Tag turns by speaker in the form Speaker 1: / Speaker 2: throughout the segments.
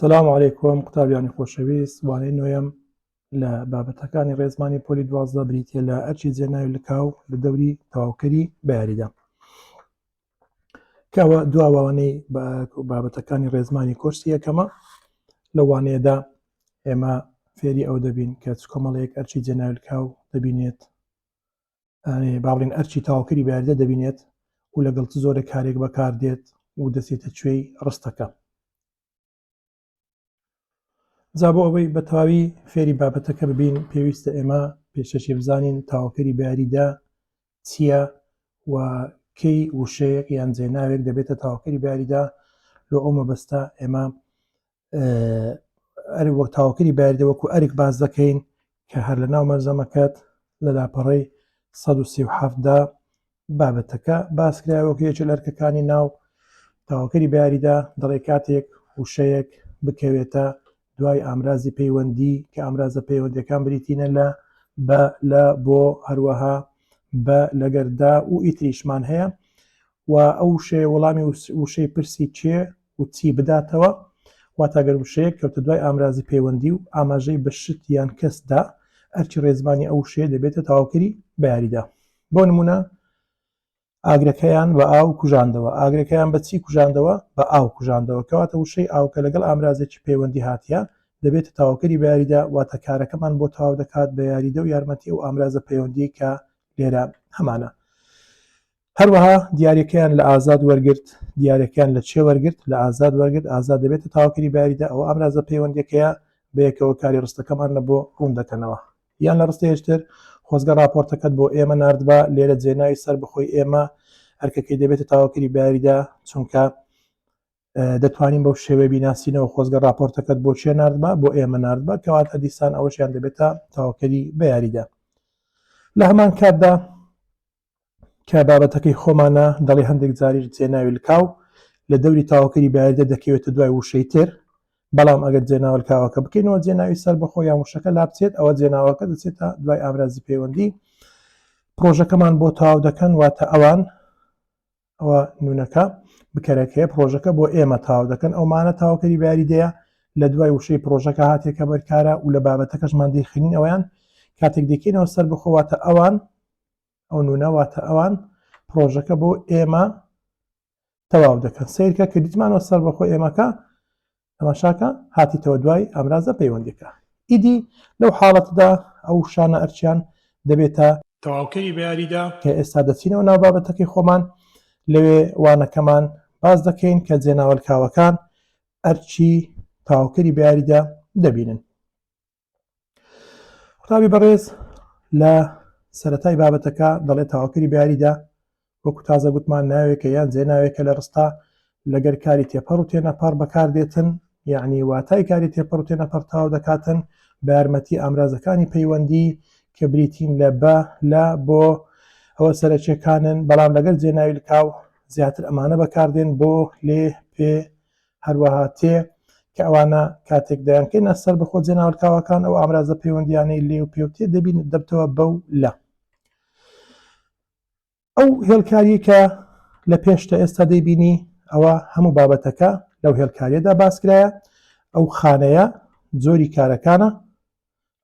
Speaker 1: سلام علیکم قوتابیانی خۆشەویست وانەی نۆیەم لە بابەتەکانی ڕێزمانی پۆلی 12 بریتە لە ئەرکی جێناوی لکاو لە دەوری تەواوکەری بەیاریدا کەەوە دواوانەی بابەتەکانی ڕێزمانی کۆرسی یەکەمە لە وانەیەدا ئێمە فێری ئەو دەبین کە چ کۆمەڵێک ئەرکی جێناوی لکاو دەبینێت با بڵێین ئەرکی تەواوکەری بەیاریدە دەبینێت و لەگەڵ چ زۆرە کارێک بەکاردێت و دەچێتە کوێی ڕستەکە. جا بۆ ئەوەی بە تەواوی فێری بابەتەکە ببین پێویستە ئێمە پێشەکی بزانین تەواوکەری بەیاریدە چییە و کەی وشەیەک یان جێناوێک دەبێتە تەواوکەری بەیاریدە لۆ ئەو مەبەستە ئێمە ئەرک وەک تاوکری باردە وەکو ئەرک باس دەکەین کە هەر لە ناو مەلزەمەکەت لە لاپەڕەی 137 دا بابەتەکە باس کرایەوە کە یەکێ لە ئەرکەکانی ناو تاوکەری بەیاریدا دەڵێ کاتێک وشەیەک بکەوێتە دوای ئامرازی پەیوەندی کە ئامرازە پەیوەندیەکان بریتینە لە بە لە بۆ هەروەها بە لەگەردا و ئیتریشمان هەیە و ئەو وشەیە وەڵامی وشەی پرسی کێ و چی بداتەوە، واتە گەر وشەیەک کەوتە دوای ئامرازی پەیوەندی و ئاماژەی بە شت یان کەس دا، ئەرکی ڕێزمانی ئەو وشەیە دەبێتە تەواوکەری بەیاریدە. بۆ نموونە، ئاگرەکەیان بە ئاو کوژاندەوە. ئاگرەکەیان بە چی کوژاندەوە؟ بە ئاو کوژاندەوە. کەواتە وشەی ئاو کە لەگەڵ ئامرازێکی پەیوەندی هاتیە، دەبێتە تەواوکەری بەیاریدە، واتە کارەکەمان بۆ تەواو دەکات بە یاریدە و یارمەتی ئەو ئامرازە پەیوەندییەی کە لێرە هەمانە. هەروەها دیاریەکەیان لە ئازاد وەرگرت، دیاریەکەیان لە چێ وەرگرت؟ لە ئازاد وەرگرت، ئازاد دەبێتە تەواوکەری بەیاریدە، ئەوە ئامرازە پەیوەندیەکەیە، بەیەکەوە کاری ڕستەکەمان لە بۆ ڕوون دەکەنەوە. یان لە ڕستەیەکی تر، خۆزگە ڕاپۆرتەکەت بۆ ئێمە ناردبا، لێرە جێناوی سەربەخۆی ئێمە ئەرکەکەی دەبێتە تەواوکەری بەیاریدە، چونکە دەتوانین بەو شێوەیە بیناسینەوە خۆزگە ڕاپۆرتەکەت بۆ کێ ناردبا بۆ ئێمە ناردبا کەواتە دیسان ئەوەشیان دەبێتە تەواوکەری بەیاریدە. لە هەمان کاتدا کە بابەتەکەی خۆمانە دەڵێ هەندێک جاریش جێناوی لکاو لە دەوری تەواوکەری بەیاریدە دەکەوێتە دوای وشەی تر بەڵام ئەگەر جێناوە لکاوەکە بکەینەوە جێناوی سەربەخۆ یان وشەکە لابچێت ئەوە جێناوەکە دەچێتە دوای ئامرازی پەیوەندی پرۆژەکەمان بۆ تەواو دەکەن واتە ئەوان ئەوە نونەکە بکەرەکەیە پرۆژەکە بۆ ئێمە تەواو دەکەن ئەومانە تەواوکەری بەیاریدەیە لە دوای وشەی پرۆژەکە هاتێکە بەرکارە و لە بابەتەکەشمان دەیخوێنین ئەویان کاتێک دەکەینەوە سەر بخۆ واتە ئەوان ئەو نونە واتە ئەوان پرۆژەکە بۆ ئێمە تەواو دەکەن سیرکە کە دیتمانەوە سەر بەخۆ ئێمەکە تەماشاکە هاتیتەوە دوای ئامرازە پەیوەندیەکە ئیدی لەو حاڵەتەدا ئەو شانە ئەرچیان دەبێتە
Speaker 2: تەواوکەری بەیاریدە.
Speaker 1: کە ئێستا دەچینەوە ناو بابەتەکەی خۆمان لەوێ وانەکەمان باس دەکەین کە جێناوەلکاوەکان ئەرکی تەواوکەری بەیاریدە دەبینن. قوتابی بەڕێز لە سەرەتای بابەتەکە دەڵێ تەواوکەری بەیاریدە وەکو تازە گوتمان ناوێکە یان جێناوێکە لە ڕستا لەگەر کاری تێپەڕ و تێنەپەڕ بەکاردێتن یعنی واتای کاری تێپەڕ و تێنەپەڕ تەواو دەکاتن بە یارمەتی ئامرازەکانی پەیوەندی کە بریتین لە بە لە بۆ ئەوە سەرەکیەکانن بەڵام لەگەر جێناوی لکاو زیاتر ئەمانە بەکاردێن بۆ لێ پێ هەروەها تێ کە ئەوانە کاتێک دەیانکەینە سەر بەخۆ جێناوەلکاوەکان ئەو ئامرازە پەیوەندیانەی لێ و پێ و تێ دەبین دەبتەوە بەو لە ئەو هێڵکاریە کە لە پێشتە ئێستا دەیبینی ئەوە هەموو بابەتەکە لەو هێڵکاریەدا باسکرایە ئەو خانەیە جۆری کارەکانە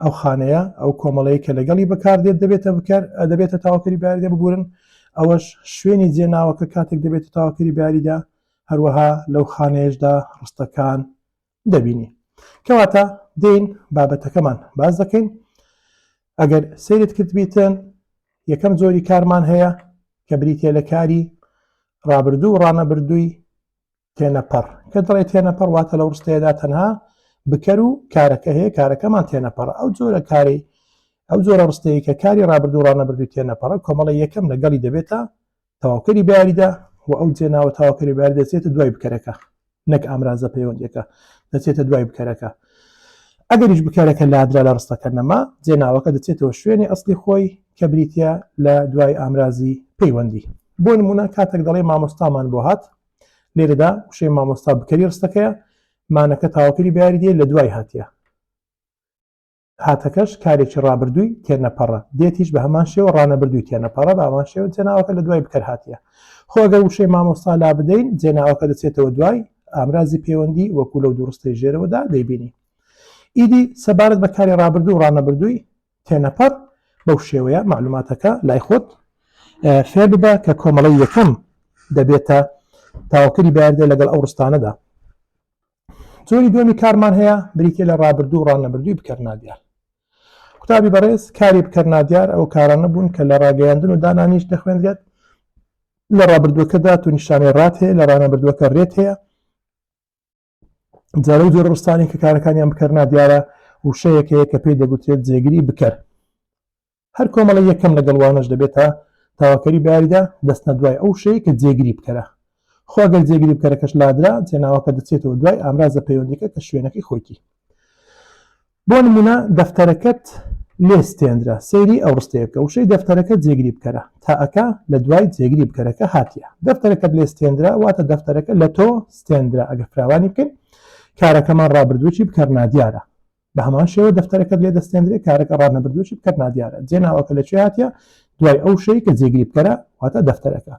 Speaker 1: ئەو خانەیە ئەو کۆمەڵەیە کە لەگەڵی بەکاردێت دەبێتە بکەر دەبێتە تاواکەری باریدا ببورن ئەوەش شوێنی جێناوەکە کاتێک دەبێتە تاواکەری باریدا هەروەها لەو خانەیەشدا ڕستەکان دەبینی کەواتە دێین بابەتەکەمان باس دەکەین ئەگەر سەیرت کردبیتن یەکەم جۆری کارمان هەیە کە بریتە لە کاری ڕابردوو و ڕانەبردووی تێنەپەڕ کە دەڵێ تێنەپەڕ واتە لەو ڕستەیەدا تەنها بکەر و کارەکە هەیە کارەکەمان تێنەپەڕە ئەو جۆرە کاری ئەو جۆرە ڕستەیە کە کاری ڕابردوو ڕانەبردوو تێنەپەڕە کۆمەڵی یەکەم لەگەڵی دەبێتە تەواوکەری بەیاریدە و ئەو جێناوە تەواوکەری بەیاری دەچێتە دوای بکەرەکە نەک ئامرازە پەیوەندیەکە دەچێتە دوای بکەرەکە ئەگەریش بکەرەکە لادرا لە ڕستەکە نەما جێناوەکە دەچێتەوە شوێنی ئەسلی خۆی کە بریتە لە دوای ئامرازی پەیوەندی بۆ نمونە کاتێک دەڵێ مامۆستامان بۆ هات لێرەدا وشەی مامۆستا بکەری ڕستەکەیە مانەکە تاواکەری بەیاری دێ لە دوای هاتیە هاتەکەش کارێکی ڕابردووی تێنەپەڕە، دێتیش بە هەمان شێوە ڕانەبردووی تێنەپەڕە، بە هەمان شێوە جێناوەکە لە دوای بکەر هاتیە. خۆ ئەگەر وشەی مامۆستا لابدەین، جێناوەکە دەچێتەوە دوای. ئامرازی پەیوەندی وەکو لەو دووڕستەی ژێرەوەدا دەیبینی. ئیدی سەبارەت بە کاری ڕابردوو و ڕانەبردووی تێنەپەڕ بەو شێوەیە مەعلوماتەکە لای خۆت فێر ببە کە کۆمەڵەی یەکەم دەبێتە تاوکری بەیاردە لەگەڵ ئەو ڕستانەدا. جۆری دووەمی کارمان هەیە بریتە لە ڕابردوو و ڕانەبردووی بکەر نادیار. قوتابی بەڕێز کاری بکەر نادیار ئەو کارانە بوون کە لە ڕاگەیاندن و دانانیش دەخوێندرێت لە ڕابردووەکەدا تو نیشانەی ڕات هەیە لە ڕانەبردووەکە ڕێت هەیە جا لەو جۆرە ڕستانەی کە کارەکانیان بکەر نادیارە وشەیەک هەیە کە پێی دەگوترێت جێگری بکەر هەر کۆمەڵە یەکەم لەگەڵ وانەش دەبێتە تاواکەری بەیاریدا دەستنە دوای ئەو شەی کە جێگری بکەرە خۆ ئەگەر جێگری بکەرەکەش لادرا جێناوەکە دەچێتەوە دوای ئامرازە پەیوەندیەکە کە شوێنەکەی خۆیتی بۆ نمونە دەفتەرەکەت لێ ستێندرا سەیری ئەو ڕستەیە بکە وشەی دەفتەرەکە جێگری بکەرە تاکە لە دوای جێگری بکەرەکە هاتیە دەفتەرەکەت لێ ستێندرا واتە دەفتەرەکە لە تۆ ستێندرا ئەگەر فراوانی بکەین کارەکەمان ڕابردووی بکەر نادیارە بە هەمان شێوە دەفتەرەکەت لێ دەستێندرێ کارەکە ڕانەبردووی بکەر نادیارە جێناوەکە لە کوێ هاتیە دوای ئەو شەی کە جێگری بکەرە واتە دەفتەرەکە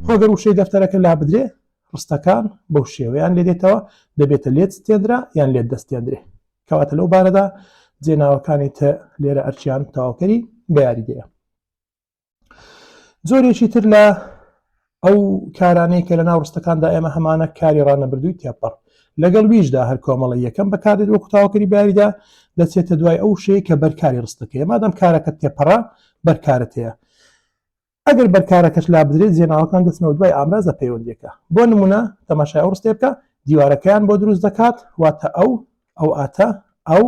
Speaker 1: خۆ گەر وشەی دەفتەرەکە لابدرێ ڕستەکان بەو شێوەیان لێ دێتەوە دەبێتە لێت ستێندرا یان لێت دەستێندرێ کەواتە لەو بارەدا جێناوەکانی تە لێرە ئەرکیان تەواوکەری بە یاریدەیە. جۆرێکی تر لە ئەو کارانەی کە لە ناو ڕستەکاندا ئێمە هەمانە کاری ڕانەبردووی تێپەڕ لەگەڵ ویشدا هەر کۆمەڵە یەکەم بەکاردێت وەکو تاوکەری باریدا دەچێتە دوای ئەو شەیە کە بەرکاری ڕستەکەیە مادەم کارەکە تێپەڕە بەرکارت هەیە ئەگەر بەرکارەکەش لابدرێت جێناوەکان دەچنەوە دوای ئامرازە پەیوەندیەکە بۆ نمونە تەماشای ئەو ڕستەیە بکە دیوارەکەیان بۆ دروست دەکات واتە ئەو ئەو ئاتە ئەو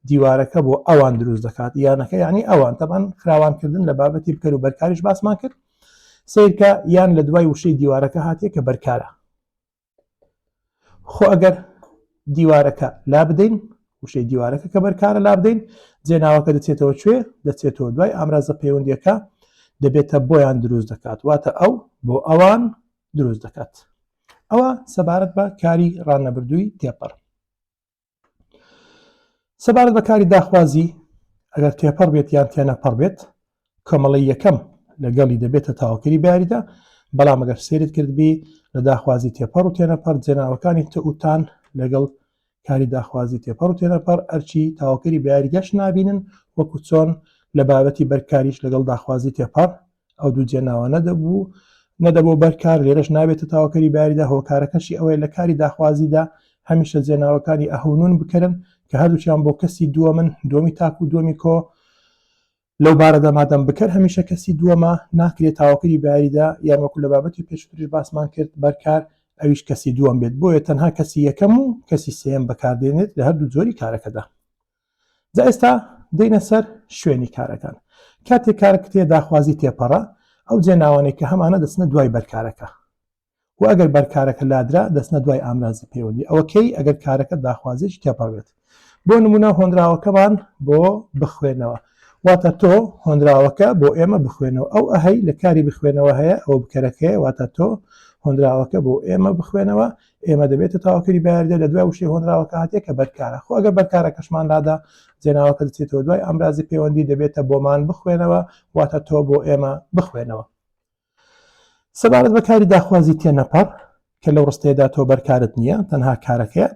Speaker 1: دیوارەکە بۆ ئەوان دروست دەکات یانەکە یعنی ئەوان تەبان فراوانکردن لە بابەتی بکەر و بەرکاریش باسمان کرد سیرکە یان لە دوای وشەی دیوارەکە هاتیە کە بەرکارە خۆ ئەگەر دیوارەکە لابدەین وشەی دیوارەکە کە بەرکارە لابدەین جێناوەکە دەچێتەوە کوێ دەچێتەوە دوای ئامرازە پەیوەندیەکە دەبێتە بۆیان دروست دەکات واتە ئەو بۆ ئەوان دروست دەکات ئەوە سەبارەت بە کاری ڕانەبردووی تێپەڕ سەبارەت بە کاری داخوازی ئەگەر تێپەڕ بێت یان تێنەپەڕ بێت کۆمەڵی یەکەم لەگەڵی دەبێتە تاواکەری باریدا بەڵام ئەگەر سێرت کردبی لە داخوازی تێپەڕ و تێنەپەڕ جێناوەکانی تئوتان لەگەڵ کاری داخوازی تێپەڕ و تێنەپەڕ ئەرچی تاواکەری بەیاریدەش نابینن وەکو چۆن لە بابەتی بەرکاریش لەگەڵ داخوازی تێپەڕ ئەو دوو جێناوە نەدەبوو نەدەبوو بەر کار لێرەش نابێتە تاوەکەری باریدا هۆکارەکەشی ئەوەیە لە کاری داخوازیدا هەمیشە جێناوەکانی ئه و نون بکەرن کە هەردووکیان بۆ کەسی دووەمن دووەمی تاک و دووەمی کۆ لەو بارەدا مادەم بکەر هەمیشە کەسی دووەمە ناکرێت تاوەکەری باریدا یان وەکو لە بابەتی پێشووتریش باسمان کرد بەرکار ئەویش کەسی دووەم بێت بۆیە تەنها کەسی یەکەم و کەسی سێیەم بەکاردێنێت لە هەردوو جۆری کارەکەدا. جا ئێستا دێینە سەر شوێنی کارەکان. کاتێک کارەکەت هەیە داخوازی تێپەڕە، ئەو جێناوانەی کە هەمانە دەچنە دوای بەرکارەکە و ئەگەر بەرکارەکە لادرا دەچنە دوای ئامرازی پەیوەندی. ئەوە کەی ئەگەر کارەکە داخوازیی تێپەڕ بێت. بۆ نموونە هۆنراوەکەمان بۆ بخوێنەوە. واتە تۆ هۆنراوەکە بۆ ئێمە بخوێنەوە. ئەو ئەهەی لە کاری بخوێنەوە هەیە ئەوە بکەرەکەیە واتە تۆ هۆنراوەکە بۆ ئێمە بخوێنەوە ئێمە دەبێتە تەواوکەری بەیاریدە لە دوای وشەی هۆنراوەکە هاتیە کە بەرکارە خۆ ئەگەر بەرکارەکەشمان لادا جێناوەکە دەچێتەوە دوای ئامرازی پەیوەندی دەبێتە بۆمان بخوێنەوە واتە تۆ بۆ ئێمە بخوێنەوە سەبارەت بە کاری داخوازی تێنەپەڕ کە لەو ڕستەیەدا تۆ بەرکارت نییە تەنها کارەکەیە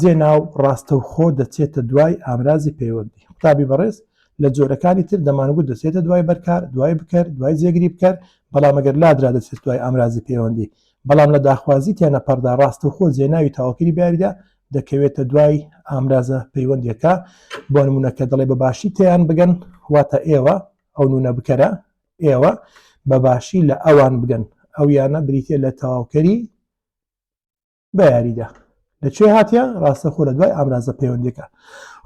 Speaker 1: جێناو ڕاستەوخۆ دەچێتە دوای ئامرازی پەیوەندی قوتابی بەڕێز لە جۆرەکانی تر دەمانگوت دەچێتە دوای بەرکار دوای بکەر دوای جێگری بکەر بەڵام ئەگەر لادرا دەچێت دوای ئامرازی پەیوەندی بەڵام لە داخوازی تێنەپەڕدا ڕاستەوخۆ جێناوی تەواوکەری بیاریدا دەکەوێتە دوای ئامرازە پەیوەندیەکە بۆ نمونە کە دەڵێ بە باشی تێیان بگەن واتە ئێوە ئەو نونە بکەرە ئێوە بە باشی لە ئەوان بگەن ئەو یانە بریتە لە تەواوکەری بە یاریدا لە کوێ هاتیە ڕاستەخۆ لە دوای ئامرازە پەیوەندیەکە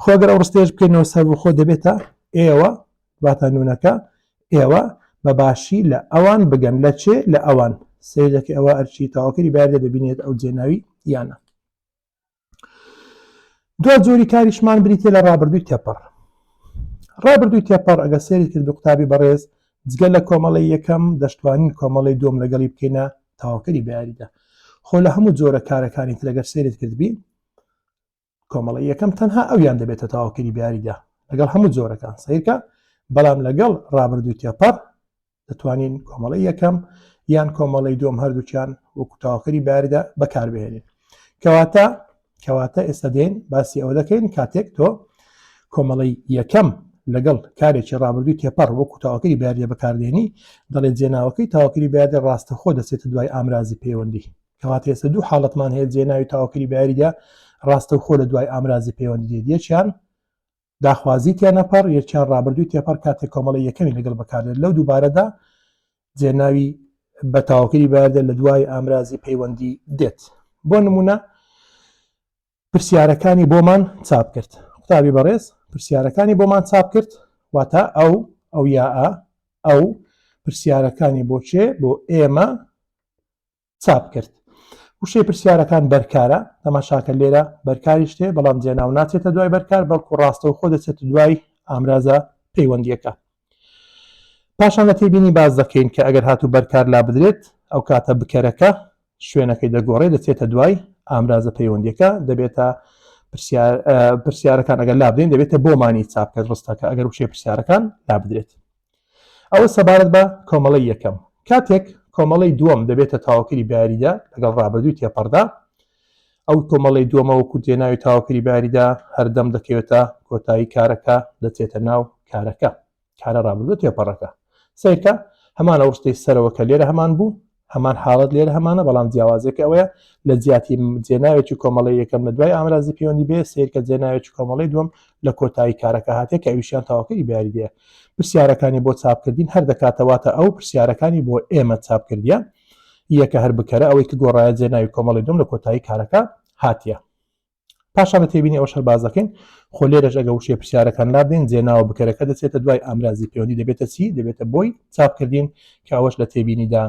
Speaker 1: خۆ گەر ئەو ڕستەیەش بکەینەوە سەربەخۆ دەبێتە ئێوە واتە نونەکە ئێوە بە باشی لە ئەوان بگەن لە چێ لە ئەوان سەیر دەکەی ئەوە ئەرکی تەواوکەری بەیاریدە دەبینێت ئەو جێناوی یانە دوا جۆری کاریشمان بریتە لە ڕابردووی تێپەڕ ڕابردووی تێپەڕ ئەگەر سێری کرد قوتابی بەڕێز جگە لە کۆمەڵی یەکەم دەشتوانین کۆمەڵی دووەم لەگەڵی بکەینە تەواوکەری بەیاریدە خۆ لە هەموو جۆرە کارەکانی تر ئەگەر سێریت کردبی کۆمەڵی یەکەم تەنها ئەویان دەبێتە تەواوکەری بیاریدا لەگەڵ هەموو جۆرەکان سیرکە بەڵام لەگەڵ ڕابردوو تێپەڕ دەتوانین کۆمەڵی یەکەم یان کۆمەڵی دووەم هەردووکیان وەکو تەواوکەری باریدا بەکاربهێنین. کەواتە کەواتە ئێستا دێن باسی ئەوە دەکەین کاتێک تۆ کۆمەڵی یەکەم لەگەڵ کارێکی ڕابردووی تێپەڕ وەکو تاواکەری بەیاریدە بەکاردێنی دەڵێت جێناوەکەی تاواکەری بەیاریدە ڕاستەخۆ دەچێتە دوای ئامرازی پەیوەندی کەواتە ئێستا دوو حاڵەتمان هەیە جێناوی تاواکەری بەیاریدە ڕاستەوخۆ لە دوای ئامرازی پەیوەندی دێت یەکیان داخوازی تێنەپەڕ، یەکیان ڕابردووی تێپەڕ کاتێک کۆمەڵەی یەکەمی لەگەڵ بەکاردێت لەو دووبارەدا جێناوی بە تاوەکەری بەیاردە لە دوای ئامرازی پەیوەندی دێت. بۆ نمونە پرسیارەکانی بۆمان چاپ کرد. قوتابی بەڕێز پرسیارەکانی بۆمان چاپ کرد واتە ئەو ئەو یا ئە ئەو پرسیارەکانی بۆ کێ بۆ ئێمە چاپ کرد. وشەی پرسیارەکان بەرکارە، تەماشاکە لێرە بەرکاریش تێ، بەڵام جێناو ناچێتە دوای بەرکار، بەڵکو ڕاستەوخۆ دەچێتە دوای ئامرازە پەیوەندییەکە. پاشان لە تێبینی باس دەکەین کە ئەگەر هاتوو بەرکار لابدرێت، ئەو کاتە بکەرەکە شوێنەکەی دەگۆڕێت، دەچێتە دوای ئامرازە پەیوەندییەکە، دەبێتە پرسیار، پرسیارەکان ئەگەر لابدەین دەبێتە بۆمانی چاپ کرد ڕستەکە ئەگەر وشەی پرسیارەکان لابدرێت. ئەوە سەبارەت بە کۆمەڵەی یەکەم. کاتێک کۆمەڵەی دووەم دەبێتە تەواوکەری بەیاریدە لەگەڵ ڕابردووی تێپەڕدا، ئەو کۆمەڵەی دووەمە وەکو جێناوی تەواوکەری بەیاریدە هەردەم دەکەوێتە کۆتایی کارەکە، دەچێتە ناو کارەکە، کارە ڕابردووە تێپەڕەکە. سەیرکە، هەمان ئەو ڕستەی سەرەوە کە لێرە هەمان بوو، هەمان حاڵەت لێرە هەمانە، بەڵام جیاوازیەکە ئەوەیە لە جیاتی جێناوێکی کۆمەڵەی یەکەم لە دوای ئامرازی پەیوەندی بێ، سەیرکە جێناوێکی کۆمەڵەی دووەم لە کۆتایی کارەکە هاتیە کە ئەویشیان تەواوکەری بەیاریدەیە. پرسیارەکانی بۆ چاپکردین هەر دەکاتە واتە ئەو پرسیارەکانی بۆ ئێمە چاپکردیە یەکە هەر بکەرە ئەوەی کە گۆڕایە جێناوی کۆمەڵی دووەم لە کۆتایی کارەکە هاتیە. پاشان لە تێبینی ئەوەش هەر باس دەکەین خۆ لێرەش ئەگە وشەی پرسیارەکان لابدەین جێناوە بکەرەکە دەچێتە دوای ئامرازی پەیوەندی دەبێتە چی؟ دەبێتە بۆی چاپکردین کە ئەوەش لە تێبینیدا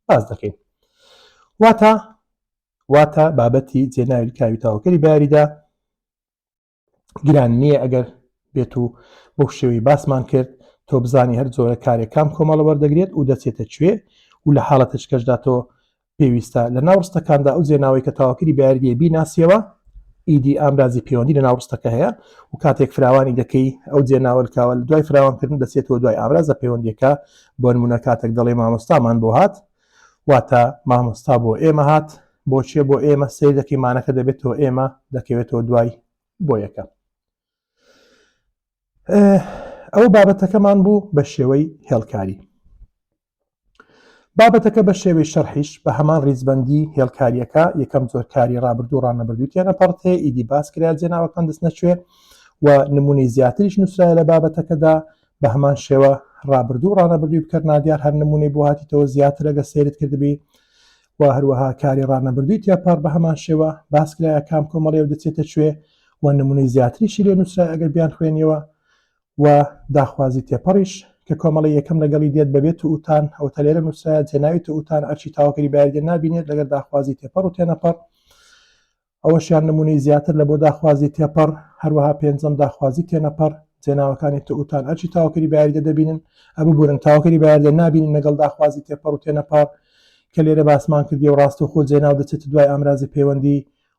Speaker 1: باس دەکەین. واتە واتە بابەتی جێناوی لکاوی تەواوکەری بەیاریدا گران نییە ئەگەر بێت و بەو شێوەی باسمان کرد تۆ بزانی هەر جۆرە کارێک کام کۆمەڵە وەردەگرێت و دەچێتە کوێ و لە حاڵەتەچکەشدا تۆ پێویستە لە ناو ڕستەکاندا ئەو جێناوەی کە تەواوکەری بەیاریدەیە بیناسیەوە، ئیدی ئامرازی پەیوەندی لە ناو ڕستەکە هەیە و کاتێک فراوانی دەکەی ئەو جێناوە لکاوە لە دوای فراوانکردن دەچێتەوە دوای ئامرازە پەیوەندیەکە، بۆ نمونە کاتێک دەڵێی مامۆستامان بۆ هات واتە مامۆستا بۆ ئێمە هات، بۆ کێ بۆ ئێمە، سەیر دەکەی مانەکە دەبێتەوە ئێمە دەکەوێتەوە دوای بۆ یەکە. ئەوە بابەتەکەمان بوو بە شێوەی هێڵکاری. بابەتەکە بە شێوەی شەرحیش بە هەمان ڕیزبەندی هێڵکارییەکە، یەکەم جۆر کاری ڕابردوو و ڕانەبردووی تێنەپەڕتێ، ئیدی باس کرا جێناوەکان دەچنە کوێ و نموونەی زیاتریش نووسرایە لە بابەتەکەدا، بە هەمان شێوە ڕابردوو و ڕانەبردووی بکەر نادیار هەر نموونەی بۆ هاتیتەوە زیاتر ئەگەر سەیرت کردبی و هەروەها کاری ڕانەبردووی تێپەڕ بە هەمان شێوە باس کرایە کام کۆمەڵەیە و دەچێتە کوێ و نموونەی زیاتریشی لێ نووسرایە ئەگەر بیانخوێنیەوە و داخوازی تێپەڕیش کە کۆمەڵەی یەکەم لەگەڵی دێت بەبێ تووتان، ئەوەتا لێرە نووسرایە جێناوی تووتان ئەرکی تاوەکەری بایەردێ نابینێت لەگەر داخوازی تێپەڕ و تێنەپەڕ، ئەوەشیان نموونەی زیاتر لە بۆ داخوازی تێپەڕ، هەروەها پێنجەم داخوازی تێنەپەڕ، جێناوەکانی تووتان ئەرکی تاوەکەری بایەردێ دەبینن، ئە ببورن تاوەکەری بایەردێ نابینن لەگەڵ داخوازی تێپەڕ و تێنەپەڕ کە لێرە باسمان کردی و ڕاستەوخۆ جێناو دەچێتە دوای ئامرازی پەیوەندی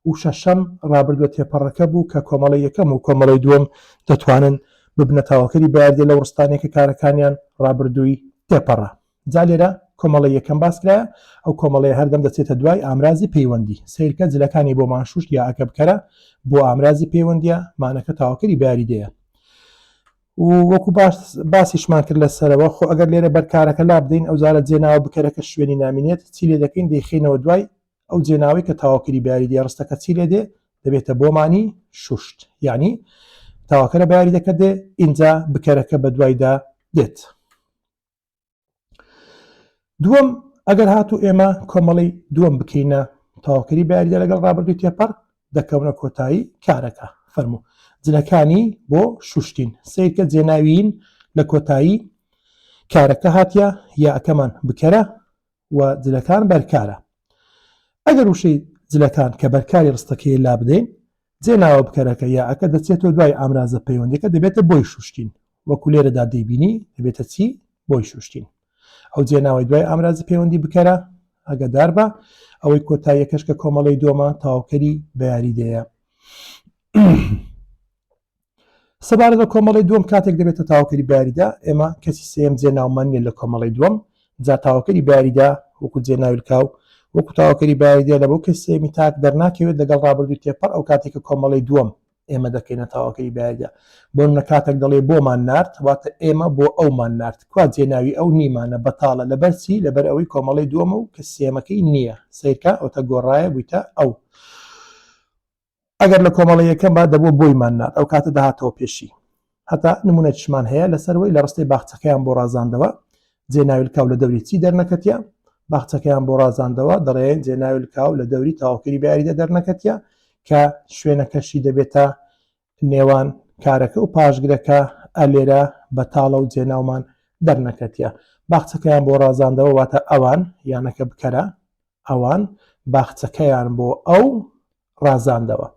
Speaker 1: و شەشەم ڕابردووە تێپەڕەکە بوو کە کۆمەڵەی یەکەم و کۆمەڵەی دووەم دەتوانن ببنە تەواوکەری بەیاردێ لەو ڕستانەی کە کارەکانیان ڕابردووی تێپەڕە. جا لێرە کۆمەڵەی یەکەم باس کرایە، ئەو کۆمەڵەیە هەردەم دەچێتە دوای ئامرازی پەیوەندی. سەیرکە جلەکانی بۆمان شوشت یا ئەکە بکەرە بۆ ئامرازی پەیوەندیە، مانەکە تەواوکەری بەیاریدەیە. و وەکو باس باسیشمان کرد لە سەرەوە خۆ ئەگەر لێرە بەرکارەکە لابدەین ئەوجارە جێناوە بکەرەکە شوێنی نامینێت، چی لێ دەکەین دەیخەینەوە دوای ئەو جێناوەی کە تەواوکەری بەیاریدەیە ڕستەکە چی لێ دێ دەبێتە بۆمانی شوشت یعنی تەواوکەرە بەیاریدەکە دێ ئینجا بکەرەکە بە دوایدا دێت. دووەم ئەگەر هاتوو ئێمە کۆمەڵی دووەم بکەینە تەواوکەری بەیاریدە لەگەڵ ڕابردووی تێپەڕ دەکەونە کۆتایی کارەکە فەرموو جلەکانی بۆ شوشتین سیرکە جێناویین لە کۆتایی کارەکە هاتیە یا ئەکەمان بکەرە و جلەکان بەرکارە. ئەگەر وشەی جلەکان کە بەرکاری ڕستەکەیە لابدەین، جێناوە بکەرەکە یا ەکە دەچێتەوە دوای ئامرازە پەیوەندیەکە دەبێتە بۆی شوشتین. وەکو لێرەدا دەیبینی دەبێتە چی؟ بۆی شوشتین. ئەو جێناوەی دوای ئامرازی پەیوەندی بکەرە ئاگادار بە. ئەوەی کۆتاییەکەش کە کۆمەڵەی دووەمە تەواوکەری بەیاریدەیە. سەبارەت بە کۆمەڵەی دووەم کاتێک دەبێتە تاوکەری بەیاریدە ئێمە کەسی سێیەم جێناومان نییە لە کۆمەڵەی دووەم جا تاوکەری بەیاریدە وەکو جێناوی لکاو وەکو تەواوکەری بایەدیە لە بۆ کەسێمی تاک دەرناکەوێت لەگەڵ ڕابردووی تێپەڕ ئەو کاتێک کە کۆمەڵەی دووەم ئێمە دەکەینە تەواوکەری بایەدیە بۆ نمونە کاتێک دەڵێ بۆمان نارد واتە ئێمە بۆ ئەومان نارد کوا جێناوی ئەو نیمانە بەتاڵە لەبەر چی لەبەر ئەوەی کۆمەڵەی دووەمە و کە سێمەکەی نییە سەیرکە ئەوتە گۆڕایە بوویتە ئەو ئەگەر لە کۆمەڵە یەکەم با دەبوو بۆیمان نارد ئەو کاتە دەهاتەوە پێشی. هەتا نمونەچشمان هەیە لەسەروەی لە ڕستەی باخچەکەیان بۆ ڕازاندەوە جێناوی لکاو لە دەوری چی دەرنەکەتیە؟ باخچەکەیان بۆ ڕازاندەوە دەڵێن جێناوی لکاو لە دەوری تەواوکەری بەیاریدە دەرنەکەتیە کە شوێنەکەشی دەبێتە نێوان کارەکە و پاشگرەکە ئە لێرە بەتاڵە و جێناومان دەرنەکەتیە. باخچەکەیان بۆ ڕازاندەوە واتە ئەوان یانەکە بکەرە ئەوان باخچەکەیان بۆ ئەو ڕازاندەوە.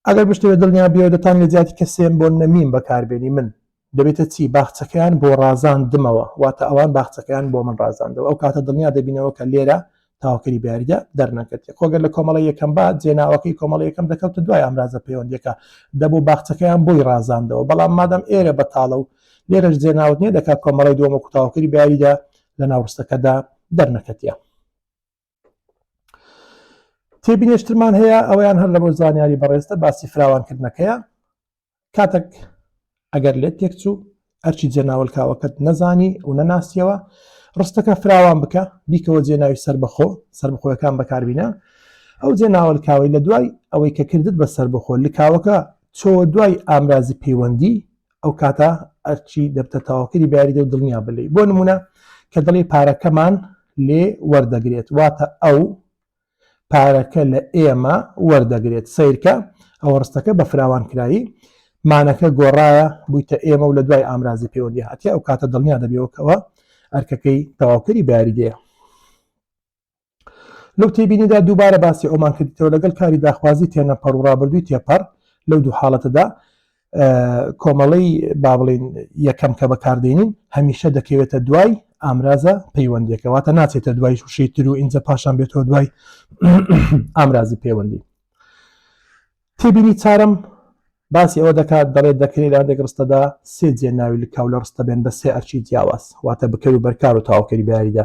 Speaker 1: ئەگەر بشتەوێت دڵنیا بیەوە دەتان لە جیاتی کەسێم بۆ نەمیم بەکاربێنی من دەبێتە چی باخچەکەیان بۆ ڕازاندمەوە واتە ئەوان باخچەکەیان بۆ من ڕازاندەوە ئەو کاتە دڵنیا دەبینەوە کە لێرە تاوکەری بیاریدە دەرنەکرد خۆگەر لە کۆمەڵی یەکەم با جێناوەکەی کۆمەڵی یەکەم دەکەوتە دوای ئامرازە پەیوەندیەکە دەبوو باخچەکەیان بۆی ڕازاندەوە بەڵام مادەم ئێرە بەتاڵە و لێرەش جێناوت نییە دەکات کۆمەڵی دووەم وەکو تاوکەری بیاریدە لە ناو ڕستەکەدا دەرنەکەتیە. تێبینێشترمان هەیە ئەوەیان هەر لە بۆ زانیاری بەڕێزتە باسی فراوانکردنەکەیە کاتێک ئەگەر لێت تێکچوو ئەرچی جێناوەلکاوەکەت نەزانی و نەناسیەوە ڕستەکە فراوان بکە بیکەوە جێناوی سربەخۆ سربەخۆیەکان بەکاربینە ئەو جێناوەلکاوەی لە دوای ئەوەی کە کردت بە سربەخۆ لکاوەکە چۆ دوای ئامرازی پەیوەندی ئەو کاتە ئەرچی دەبتە تەواوکەری بەیاریدە و دڵنیا بە لێی. بۆ نموونە کە دەڵێی پارەکەمان لێ وەردەگرێت واتە ئەو پارەکە لە ئێمە وەردەگرێت. سەیرکە ئەوە ڕستەکە بە فراوانکرایی مانەکە گۆڕایە بوویتە ئێمە و لە دوای ئامرازی پەیوەندی هاتیە ئەو کاتە دڵنیا دەبیەوە کەەوە ئەرکەکەی تەواوکەری بەیاریدەیە. لەو تێبینیدا دووبارە باسی ئەومان کردیتەوە لەگەڵ کاری داخوازی تێنەپەڕ و ڕابردووی تێپەڕ لەو دوو حاڵەتەدا کۆمەڵەی با بڵین یەکەم کە بەکاردێنین هەمیشە دەکەوێتە دوای ئامرازە پەیوەندیەکە واتە ناچێتە دوای وشەی تر و ئینجا پاشان بێتەوە دوای ئامرازی پەیوەندی تێبینی چارەم باسی ئەوە دەکات دەڵێت دەکرێت لە هەندێک ڕستەدا سێ جێناوی لکاو لە ڕستە بێن بە سێ ئەرکی جیاواز واتە بکەر و بەرکار و تەواوکەری بەیاریدە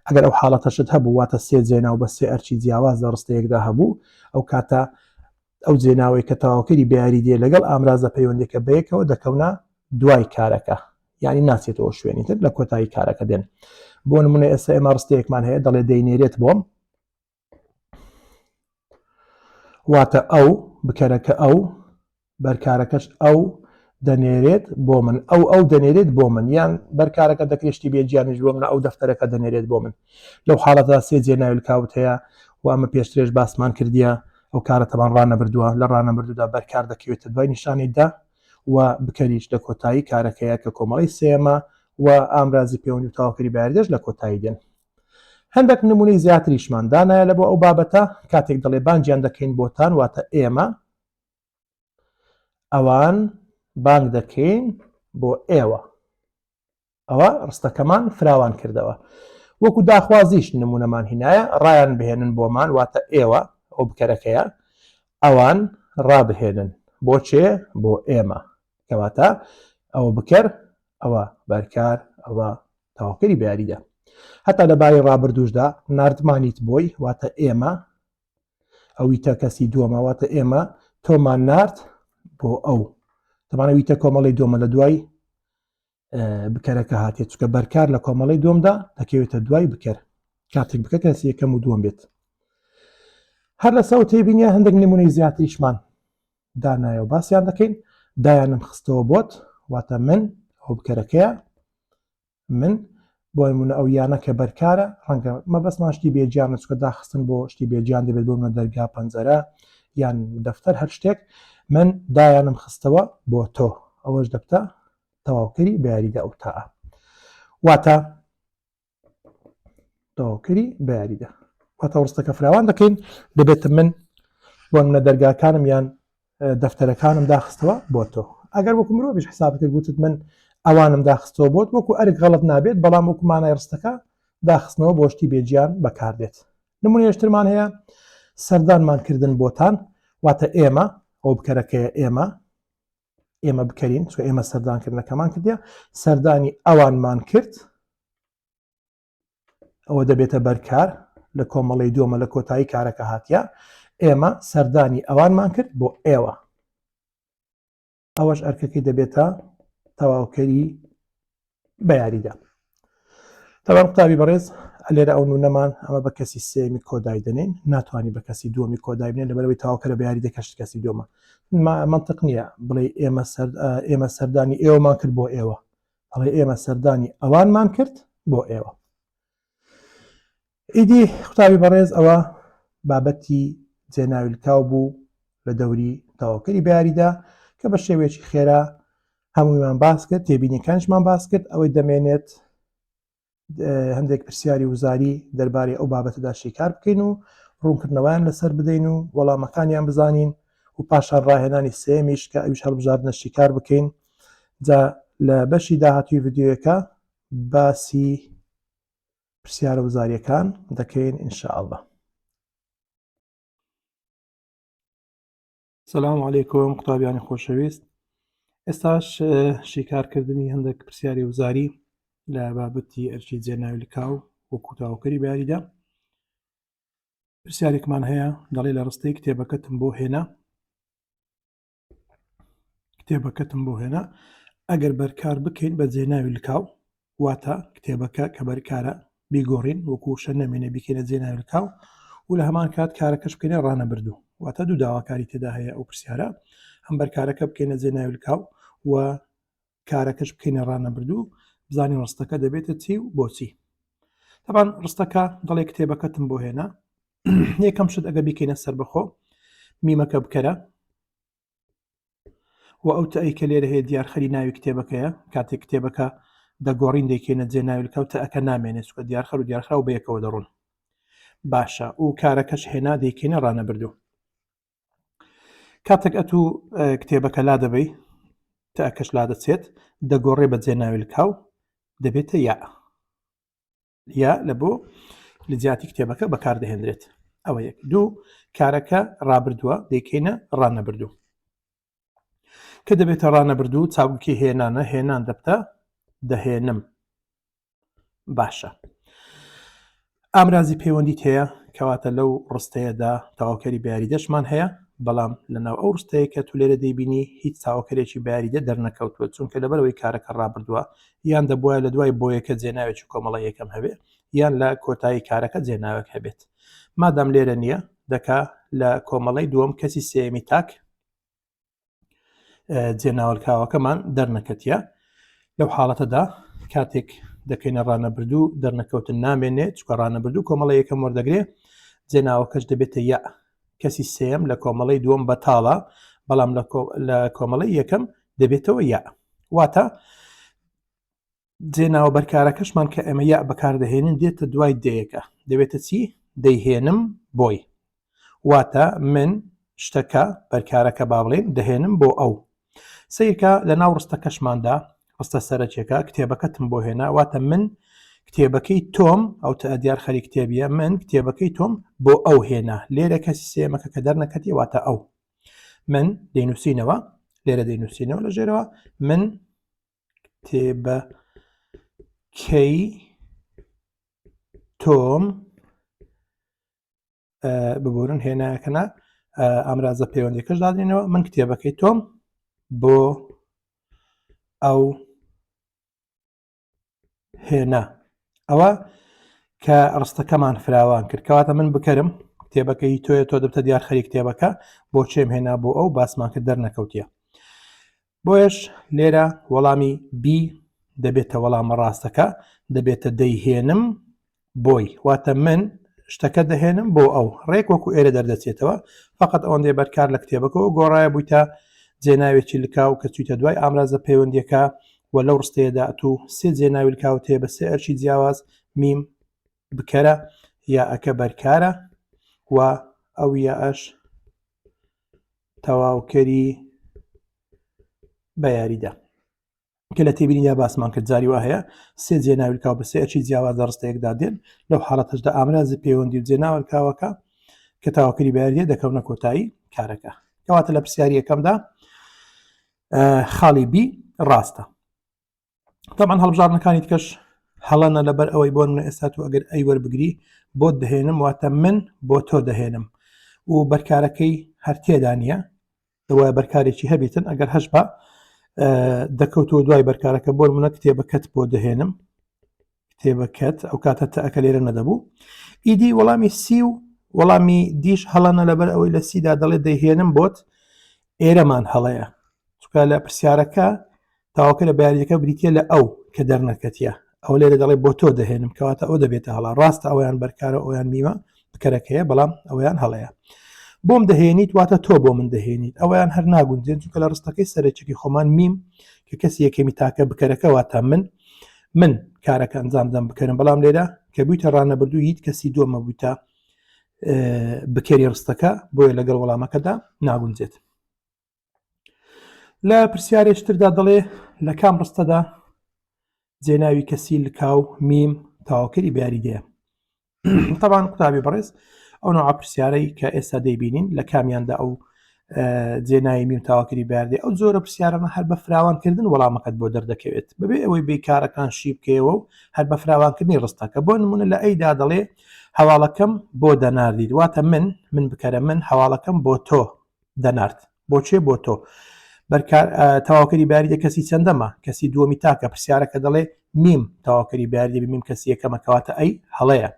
Speaker 1: ئەگەر ئەو حاڵەتەشت هەبوو واتە سێ جێناو بە سێ ئەرکی جیاواز لە ڕستەیەکدا هەبوو ئەو کاتە ئەو جێناوەی کە تەواوکەری بەیاریدەیە لەگەڵ ئامرازە پەیوەندیەکە بەیەکەوە دەکەونە دوای کارەکە یعنی ناچێتەوە شوێنی تر لە کۆتایی کارەکە دێن بۆ نمونە ئێستا ئێمە ڕستەیەکمان هەیە دەڵێ دەینێرێت بۆم واتە ئەو بکەرەکە ئەو بەرکارەکەش ئەو دەنێرێت بۆ من ئەو ئەو دەنێرێت بۆ من یان بەرکارەکە دەکرێت شتی بێگیانیش بۆ من ئەو دەفتەرەکە دەنێرێت بۆ من لەو حاڵەتدا سێ جێناوی لکاوت هەیە و ئەمە پێشترێش باسمان کردیە ئەو کارە تەبان ڕانەبردووە لە ڕانەبردوودا بەرکار دەکەوێتە دوای نیشانەی دە و بکەریش لە کۆتایی کارەکەیە کە کۆمەڵی سێیەمە و ئامرازی پەیوەندی و تەواوکەری بەیاریدەش لە کۆتایی دێن. هەندێک نمونەی زیاتریشمان دانایە لە بۆ ئەو بابەتە کاتێک دەڵێ بانگیان دەکەین بۆتان واتە ئێمە ئەوان بانگ دەکەین بۆ ئێوە ئەوە ڕستەکەمان فراوان کردەوە وەکو داخوازیش نمونەمان هینایە ڕایان بهێنن بۆمان واتە ئێوە ئەو بکەرەکەیە ئەوان ڕابهێنن بۆ چێ بۆ ئێمە کەواتە ئەوە بکەر ئەوە بەرکار ئەوە تەواوکەری بەیاریدە هەتا لەبارەی ڕابردووشدا ناردمانیت بۆی واتە ئێمە ئەویتە کەسی دووەمە واتە ئێمە تۆمان نارد بۆ ئەو تەمانە ویتە کۆمەڵی دووەمە لە دوای بکەرەکە هاتێت چکە بەرکار لە کۆمەڵی دووەمدا دەکەوێتە دوای بکەر کاتێک بکە کەسی یەکەم و دووەم بێت هەر لەسەر تێبینە هەندێک نمونەی زیاتریشمان دانایە و باسیان دەکەین دایانم خستەوە بۆت واتە من ئەو بکەرەکەیە من بۆ نمونە ئەو یانە کە بەرکارە ڕەنگە مەبەستمان شتی بێگیانە چونکە داخستن بۆ شتی بێگیان دەبێت بۆ منە دەرگا پەنجەرە یان دەفتەر هەر شتێک من دایانم خستەوە بۆ تۆ ئەوەش دەبتە تەواوکەری بەیاریدە ئەو تاە واتە تەواوکەری بەیاریدە واتە ڕستەکە فراوان دەکەین دەبێتە من بۆ منە دەرگاکانم یان دەفتەرەکانم داخستەوە بۆ تۆ ئەگەر وەکو مرۆڤیش حساب کرد گوتت من ئەوانم داخستەوە بۆت وەکو ئەرک غەڵت نابێت بەڵام وەکو مانای ڕستەکە داخستنەوە بۆ شتی بێگیان بەکاردێت نمونەیەشترمان هەیە سەردانمان کردن بۆتان واتە ئێمە ئەو بکەرەکەیە ئێمە ئێمە بکەرین چۆ ئێمە سەردانکردنەکەمان کردە سەردانی ئەوانمان کرد ئەوە دەبێتە بەرکار. لە کۆمەڵەی دووەمە لە کۆتایی کارەکە هاتیە ئێمە سەردانی ئەوانمان کرد بۆ ئێوە ئەوەش ئەرکەکەی دەبێتە تەواوکەری بە یاریدا تەبان قوتابی بەڕێز لێرە ئەو نونەمان ئەمە بە کەسی سێمی کۆدای دەنین ناتوانانی بە کەسی دووەمی کۆدای بنێن لەبەرەوەی تاوکەرە بە یاریدە کەشت کەسی دووەمە منطق نییە بڵێ ئێمە سەر ئێمە سەردانی ئێوەمان کرد بۆ ئێوە ئەڵێ ئێمە سەردانی ئەوانمان کرد بۆ ئێوە ئیدی قوتابی بەڕێز ئەوە بابەتی جێناویلکاو بوو لە دەوری تەواوکەری بەیاریدا کە بە شێوەیەکی خێرا هەموویمان باس کرد تێبینیەکانیشمان باس کرد ئەوەی دەمێنێت هەندێک پرسیاری وزاری دەربارەی ئەو بابەتەدا شیکار بکەین و ڕوونکردنەوەیان لەسەر بدەین و وەڵامەکانیان بزانین و پاشان ڕاهێنانی سێمیش کە ئەویش هەڵبژاردنە شیکار بکەین جا لە بەشی داهاتوی ڤیدیۆیەکە باسی پرسیارە وزاریەکان دەکەین ان شاء اللە. سلام علیکم قوتابیانی خۆشەویست ئێستاش شیکارکردنی هەندێک پرسیاری وزاری لە بابەتی ئەرکی جێناوی لکاو وەکو تاوکەری باریدا پرسیارێکمان هەیە دەڵێ لە ڕستەی کتێبەکەتم بۆ هێنا کتێبەکەتم بۆ هێنا ئەگەر بەرکار بکەین بە جێناوی لکاو واتە کتێبەکە کە بەرکارە بیگۆڕین وەکو شە نەمێنێ بیکەینە جێناوی لکاو و لە هەمان کات کارەکەش بکەینە ڕانەبردوو واتە دوو داواکاری تێدا هەیە ئەو پرسیارە هەم بەرکارەکە بکەینە جێناوی لکاو و کارەکەش بکەینە ڕانەبردوو بزانین ڕستەکە دەبێتە چی و بۆچی تەبان ڕستەکە دەڵێ کتێبەکەتم بۆ هێنا یەکەم شت ئەگە بیکەینە سەربەخۆ میمەکە بکەرە و ئەو تەئەی کە لێرە هەیە دیارخەری ناوی کتێبەکەیە کاتێک کتێبەکە دەگۆڕین دەیکەینە جێ ناوی لکاو تەئەکە نامێنێت چونکە دیارخەر و دیارخراو بەیەکەوە دەڕۆن باشە و کارەکەش هێنا دەیکەینە ڕانەبردوو کاتێک ئەتوو کتێبەکە لا دەبەی تەئەکەش لا دەچێت دەگۆڕێ بە جێ ناوی لکاو دەبێتە یا یا لە بۆ لە جیاتی کتێبەکە بەکاردەهێنرێت ئەوە یەک دوو کارەکە ڕابردووە دەیکەینە ڕانەبردوو کە دەبێتە ڕانەبردوو چاوگکی هێنانە هێنان دەبتە دەهێنم باشە ئامرازی پەیوەندیت هەیە کەواتە لەو ڕستەیەدا تەواوکەری بەیاریدەشمان هەیە بەڵام لەناو ئەو ڕستەیە کە تو لێرە دەیبینی هیچ تاوەکەرێکی بەیاریدە دەرنەکەوتووە چونکە لەبەرەوەی کارەکە ڕابردووە یان دەبواە لە دوای بۆیەکە جێناوێکی کۆمەڵە یەکەم هەبێ یان لە کۆتایی کارەکە جێناوێک هەبێت مادام لێرە نییە دەکا لە کۆمەڵەی دووەم کەسی سێمی تاک جێناوەلکاوەکەمان دەرنەکەتیە لەو حاڵەتەدا کاتێک دەکەینە ڕانەبردوو دەرنەکەوتن نامێنێ چکە ڕانەبردوو کۆمەڵە یەکەم وەردەگرێ جێناوەکەش دەبێتە یە کەسی سێم لە کۆمەڵەی دووەم بەتاڵە بەڵام لە کۆمەڵەی یەکەم دەبێتەوە یە واتە جێناوە بەرکارەکەشمان کە ئێمە یە بەکاردەهێنین دێتە دوای دەیەکە دەبێتە چی دەیهێنم بۆی واتە من شتەکە بەرکارەکە با بڵێین دەهێنم بۆ ئەو سیرکە لە ناو ڕستەکەشماندا ڕستە سەرەکیەکە کتێبەکەتم بۆ هێنا واتە من کتێبەکەی تۆم ئەو تە دیار خەری کتێبیە من کتێبەکەی تۆم بۆ ئەو هێنا لێرە کەسی سێمەکە کە دەرنەکەتی واتە ئەو من دەینووسینەوە لێرە دەینووسینەوە لە ژێرەوە من کتێبەکەی تۆم ببورن هێنایەکەنا ئامرازە پەیوەندیەکەش دادنێنەوە من کتێبەکەی تۆم بۆ ئەو هێنا ئەوە کە ڕستەکەمان فراوان کرد کەواتە من بکەرم کتێبەکەی تۆیە تۆ دەبتە دیار خەری کتێبەکە بۆ چێم هێنا بۆ ئەو باسمان کرد دەرنەکەوتیە بۆیەش لێرە وەڵامی بی دەبێتە وەڵامە ڕاستەکە دەبێتە دەیهێنم بۆی واتە من شتەکە دەهێنم بۆ ئەو ڕێک وەکو ئێرە دەردەچێتەوە فقط ئەوەندەی بەرکار لە کتێبەکەەوە گۆڕایە بوویتە جێناوێکی لکاو کە چویتە دوای ئامرازە پەیوەندیەکە و لەو ڕستەیەدا ئەتوو سێ جێناوی لکاوت هەیە بە سێ ئەرکی جیاواز میم بکەرە یا ئەکە بەرکارە و ئەو یاش تەواوکەری بە یاریدا کە لە تێبینیدا باسمان کرد جاری وا هەیە سێ جێناویلکاو بە سێ ئەرکی جیاواز لە ڕستەیەکدا دێن لەو حاڵەتەشدا ئامرازی پەیوەندی و جێناوەلکاوەکە کە تاوەکەری بەیاریە دەکەونە کۆتایی کارەکە کەواتە لە پرسیاری یەکەمدا خاڵی بی ڕاستە طبعا هەڵبژاردنەکانی تکەش هەڵەنە لەبەر ئەوەی بۆ منە ئێستا تو ئەگەر ئەی وەربگری بۆت دەهێنم واتە من بۆ تۆ دەهێنم و بەرکارەکەی هەر تێدا نییە دەوایە بەرکارێکی هەبیتن ئەگەر هەش بە دەکەوتەوە دوای بەرکارەکە بۆ منە کتێبەکەت بۆ دەهێنم کتێبەکەت ئەو کاتە تەکە لێرە نەدەبوو ئیدی وەڵامی سی و وەڵامی دیش هەڵەنە لەبەر ئەوەی لە سیدا دەڵێ دەیهێنم بۆت ئێرەمان هەڵەیە چکە لە پرسیارەکە تاوەکە لە بەیاریەکە بریتە لە ئەو کە دەرنەکەتیە ئەو لێرە دەڵێ بۆ تۆ دەهێنم کەواتە ئەو دەبێتە هەڵا ڕاستە ئەویان بەرکارە ئەویان میمە بکەرەکەیە بەڵام ئەویان هەڵەیە بۆم دەهێنیت واتە تۆ بۆ من دەهێنیت ئەویان هەر ناگونجێن چونکە لە ڕستەکەی سەرەکیەکەی خۆمان میم کە کەسی یەکەمی تاکە بکەرەکە واتە من من کارەکە ئەنجام دەم بکەرم بەڵام لێرە کە بوویتە ڕانەبردوو هیچ کەسی دووەمە بوویتە بکەری ڕستەکە بۆیە لەگەڵ وەڵامەکەدا ناگونجێت لە پرسیارێکتردا دەڵێ لە کام ڕستەدا جێناوی کەسی لکاو میم تەواوکەری بەیاریدەیە تەبان قوتابی بەڕێز ئەو نوع پرسیارەی کە ئێستا دەیبینین لە کامیاندا ئەو جێناوی میم تاواکری بەردێ ئەو جۆرە پرسیارانە هەر بە فراوانکردن وەڵامەکەت بۆ دەردەکەوێت بەبێ ئەوەی بێکارەکان شی بکەیەوە و هەر بە فراوانکردنی ڕستەکە بۆ نمونە لە ئەیدا دەڵێ هەواڵەکەم بۆ دەناردیت واتە من من بکەرە من هەواڵەکەم بۆ تۆ دەنارد بۆ چێ بۆ تۆ بەرکار تەواوکەری باریدە کەسی چەندەمە کەسی دووەمی تاکە پرسیارەکە دەڵێ میم تەواوکەری باریدە میم کەسی یەکەمە کەواتە ئەی هەڵەیە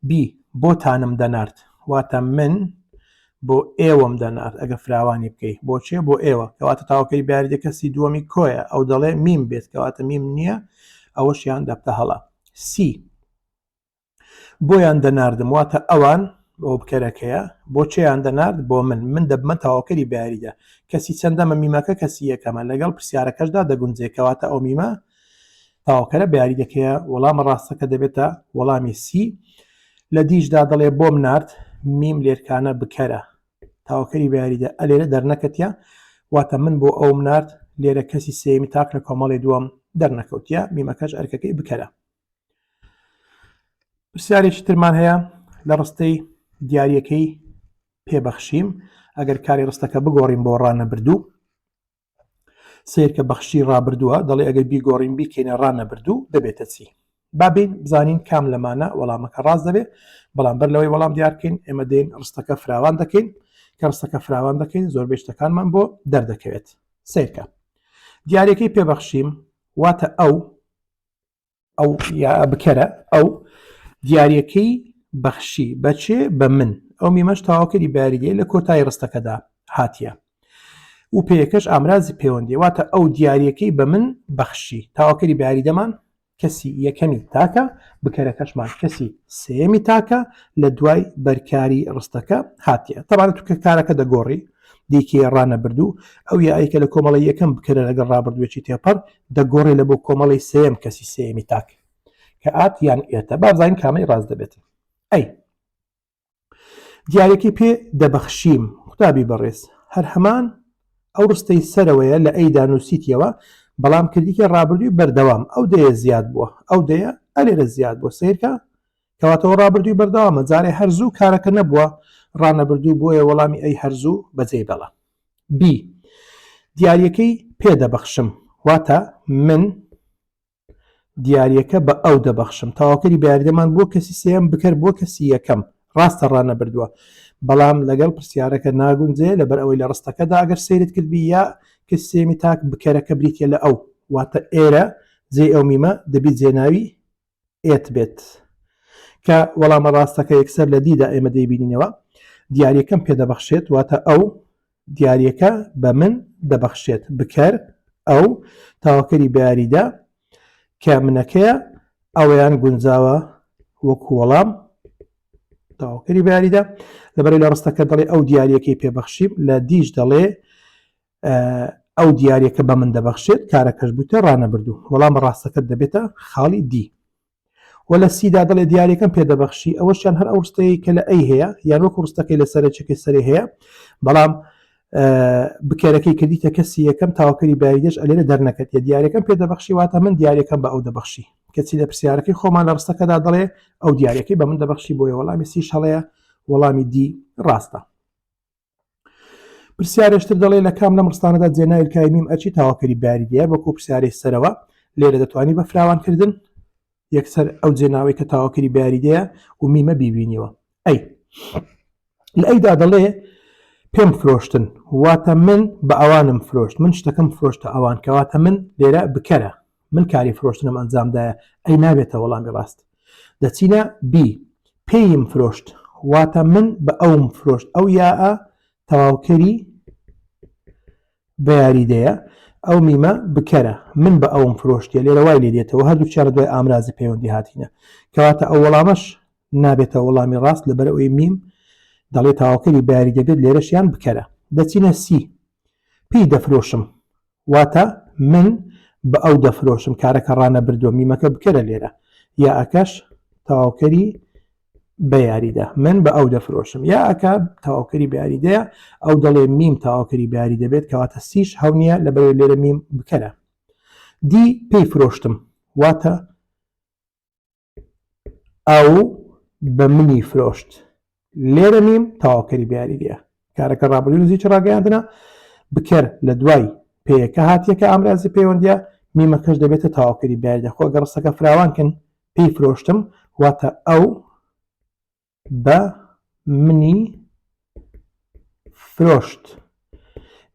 Speaker 1: بی بۆتانم دەنارد واتە من بۆ ئێوەم دەنارد ئەگە فراوانی بکەی بۆ چێ بۆ ئێوە کەواتە تاوکەری باریدە کەسی دووەمی کۆیە ئەو دەڵێ میم بێت کەواتە میم نییە ئەوەشیان دەبتە هەڵە سی بۆیان دەناردم واتە ئەوان ئەو بکەرەکەیە بۆ چێیان دەنارد بۆ من من دەبمە تەواوکەری بەیاریدە کەسی چەندەمە میمەکە کەسی یەکەمە لەگەڵ پرسیارەکەشدا دەگونجێ کەواتە ئەو میمە تەواوکەرە بەیاریدەکەیە وەڵامە ڕاستەکە دەبێتە وەڵامی سی لە دیشدا دەڵێ بۆم نارد میم لێرکانە بکەرە تاوەکەری بەیاریدە ئەلێرە دەرنەکەتیە واتە من بۆ ئەوم نارد لێرە کەسی سێیەمی تاک لە کۆمەڵی دووەم دەرنەکەوتیە میمەکەش ئەرکەکەی بکەرە پرسیارێکی ترمان هەیە لە ڕستەی دیارەکەی پێبەخشیم ئەگەر کاری ڕستەکە بگۆڕین بۆ ڕانەبردوو سیرکە بەخشی ڕابردووە دەڵێ ئەگەر بیگۆڕین بیکەینە ڕانەبردوو دەبێتە چی بابین بزانین کام لەمانە وەڵامەکە ڕاست دەبێت بەڵام بەر لەوەی وەڵام دیارکەین ئێمە دێن ڕستەکە فراوان دەکەین کە ڕستەکە فراوان دەکەین زۆربەی شتەکانمان بۆ دەردەکەوێت سیرکە دیارەکەی پێبەخشیم واتە ئەو ئەو یا بکەرە ئەو دیاریەکەی بەخشی بەچێ بە من ئەو میمەش تەواوکەری باریدەیە لە کۆتایی ڕستەکەدا هاتیە و پێیەکەش ئامرازی پەیوەندی واتە ئەو دیاریەکەی بە من بەخشی تەواوکەری باریدەمان کەسی یەکەمی تاکە بکەرەکەشمان کەسی سێمی تاکە لە دوای بەرکاری ڕستەکە هاتیە تەبانە تو کە کارەکە دەگۆڕی دیکەی ڕانەبردوو، ئەو یائەی کە لە کۆمەڵەی یەکەم بکەرە لەگەڵ ڕابردووێکی تێپەڕ، دەگۆڕێ لە بۆ کۆمەڵەی سێیەم کەسی سێیەمی تاک کە ئات یان ئێتە. با بزانین کامەی ڕاست دەبێت. ئەی دیارەکەی پێ دەبەخشیم. قوتابی بەڕێز، هەر هەمان ئەو ڕستەی سەرەوەیە لە ئەیدا نووسیتیەوە، بەڵام کردیکە ڕابردووی بەردەوام ئەو دەیە زیاد بووە، ئەو دەیە ئەلێرە زیاد بووە. سەیرکە کەواتە ئەوە ڕابردووی بەردەوامە جارێ هەر زوو کارەکە نەبووە ڕانەبردوو بۆیە وەڵامی ئەی هەر زوو بەجێی بێڵە. بی دیاریەکەی پێ دەبەخشم واتە من دیاریەکە بە ئەو دەبەخشم تەواوکەری بەیاریدەمان بۆ کەسی سێیەم بکەر بۆ کەسی یەکەم ڕاستە ڕانەبردووە بەڵام لەگەڵ پرسیارەکە ناگونجێ لەبەر ئەوەی لە ڕستەکەدا ئەگەر سەیرت کردبی یا کەسی سێیەمی تاک بکەرەکە بریتیە لە ئەو واتە ئێرە جێی ئەو میمە دەبی جێناوی ئێت بێت کە وەڵامە ڕاستەکە یەکسەر لە دیدا ئێمە دەیبینینەوە دیاریەکەم پێدەبەخشێت واتە ئەو دیاریەکە بە من دەبەخشێت بکەر ئەو تاواکەری بەیاریدا کە منەکەیە ئەوەیان گونجاوە وەکو وەڵام تاواکەری بەیاریدا لەبەرەی لە ڕستەکە دەڵێ ئەو دیاریەکەی پێبەخشیم لە دیش دەڵێ ئەو دیاریەکە بە من دەبەخشێت کارەکەش بووتە ڕانەبردوو وەڵامە ڕاستەکەت دەبێتە خاڵی دی وە لە سیدا دەڵێ دیاریەکەم پێ دەبەخشی ئەوەشیان هەر ئەو ڕستەیە کە لە ئەی هەیە یان وەکو ڕستەکەی لە سەرەکەی سەری هەیە بەڵام بکەرەکەی کردیتە کەسی یەکەم تاواکەری باریدەش ئەلێرە دەرنەکەت یە دیارەکەم پێ دەبەخشی واتە من دیارەکەم بە ئەو دەبەخشی کەچی لە پرسیارەکەی خۆمان لە ڕستەکەدا دەڵێ ئەو دیارەکەی بە من دەبەخشی بۆیە وەڵامی سیش هەڵەیە وەڵامی دی ڕاستە پرسیارێشتر دەڵێ لە کام لەم ڕستانەدا جێناوی لکاوی میم ئەرکی تەواوکەری باریدەیە وەکو پرسیارەی سەرەوە لێرە دەتوانی بە فراوانکردن. یەکسەر ئەو جێناوەی کە تەواوکەری بەیاریدەیە و میمە بیبینیوە. ئەی لە ئەیدا دەڵێ پێم فرۆشتن واتە من بە ئەوانم فرۆشت من شتەکەم فرۆشتە ئەوان کەواتە من لێرە بکەرە من کاری فرۆشتنم ئەنجامدایە ئەی نابێتە وەڵامی ڕاست دەچینە بی پێیم فرۆشت واتە من بە ئەوم فرۆشت ئەو یاە تەواوکەری بە یاریدەیە ئەو میمە بکەرە من بە ئەوم فرۆشتیە لێرە وای لێ دێتەوە هەردووکیان لە دوای ئامرازی پەیوەندی هاتینە کەواتە ئەو وەڵامەش نابێتە وەڵامی ڕاست لەبەر ئەوەی میم دەڵێ تەواوکەری بە یاریدە بێت لێرەشیان بکەرە دەچینە سی پێی دەفرۆشم واتە من بە ئەو دەفرۆشم کارەکە ڕانەبردووە میمەکە بکەرە لێرە یا ئەکەش تەواوکەری بە یاریدە من بە ئەو دەفرۆشم یا ئەکە تەواوکەری بە یاریدەیە ئەو دەڵێ میم تەواوکەری بە یاریدە بێت کەواتە سیش هەو نییە لەبەرەوەی لێرە میم بکەرە دی پێی فرۆشتم واتە ئەو بە منی فرۆشت لێرە میم تەواوکەری بە یاریدەیە کارەکە ڕابردوو نزیکی ڕاگەیاندنە بکەر لە دوای پێیەکە هاتیە کە ئامرازی پەیوەندیە میمەکەش دەبێتە تەواوکەری بە یاریدە خۆ ئەگەر ڕستەکە فراوان کەن پێی فرۆشتم واتە ئەو بە منی فرۆشت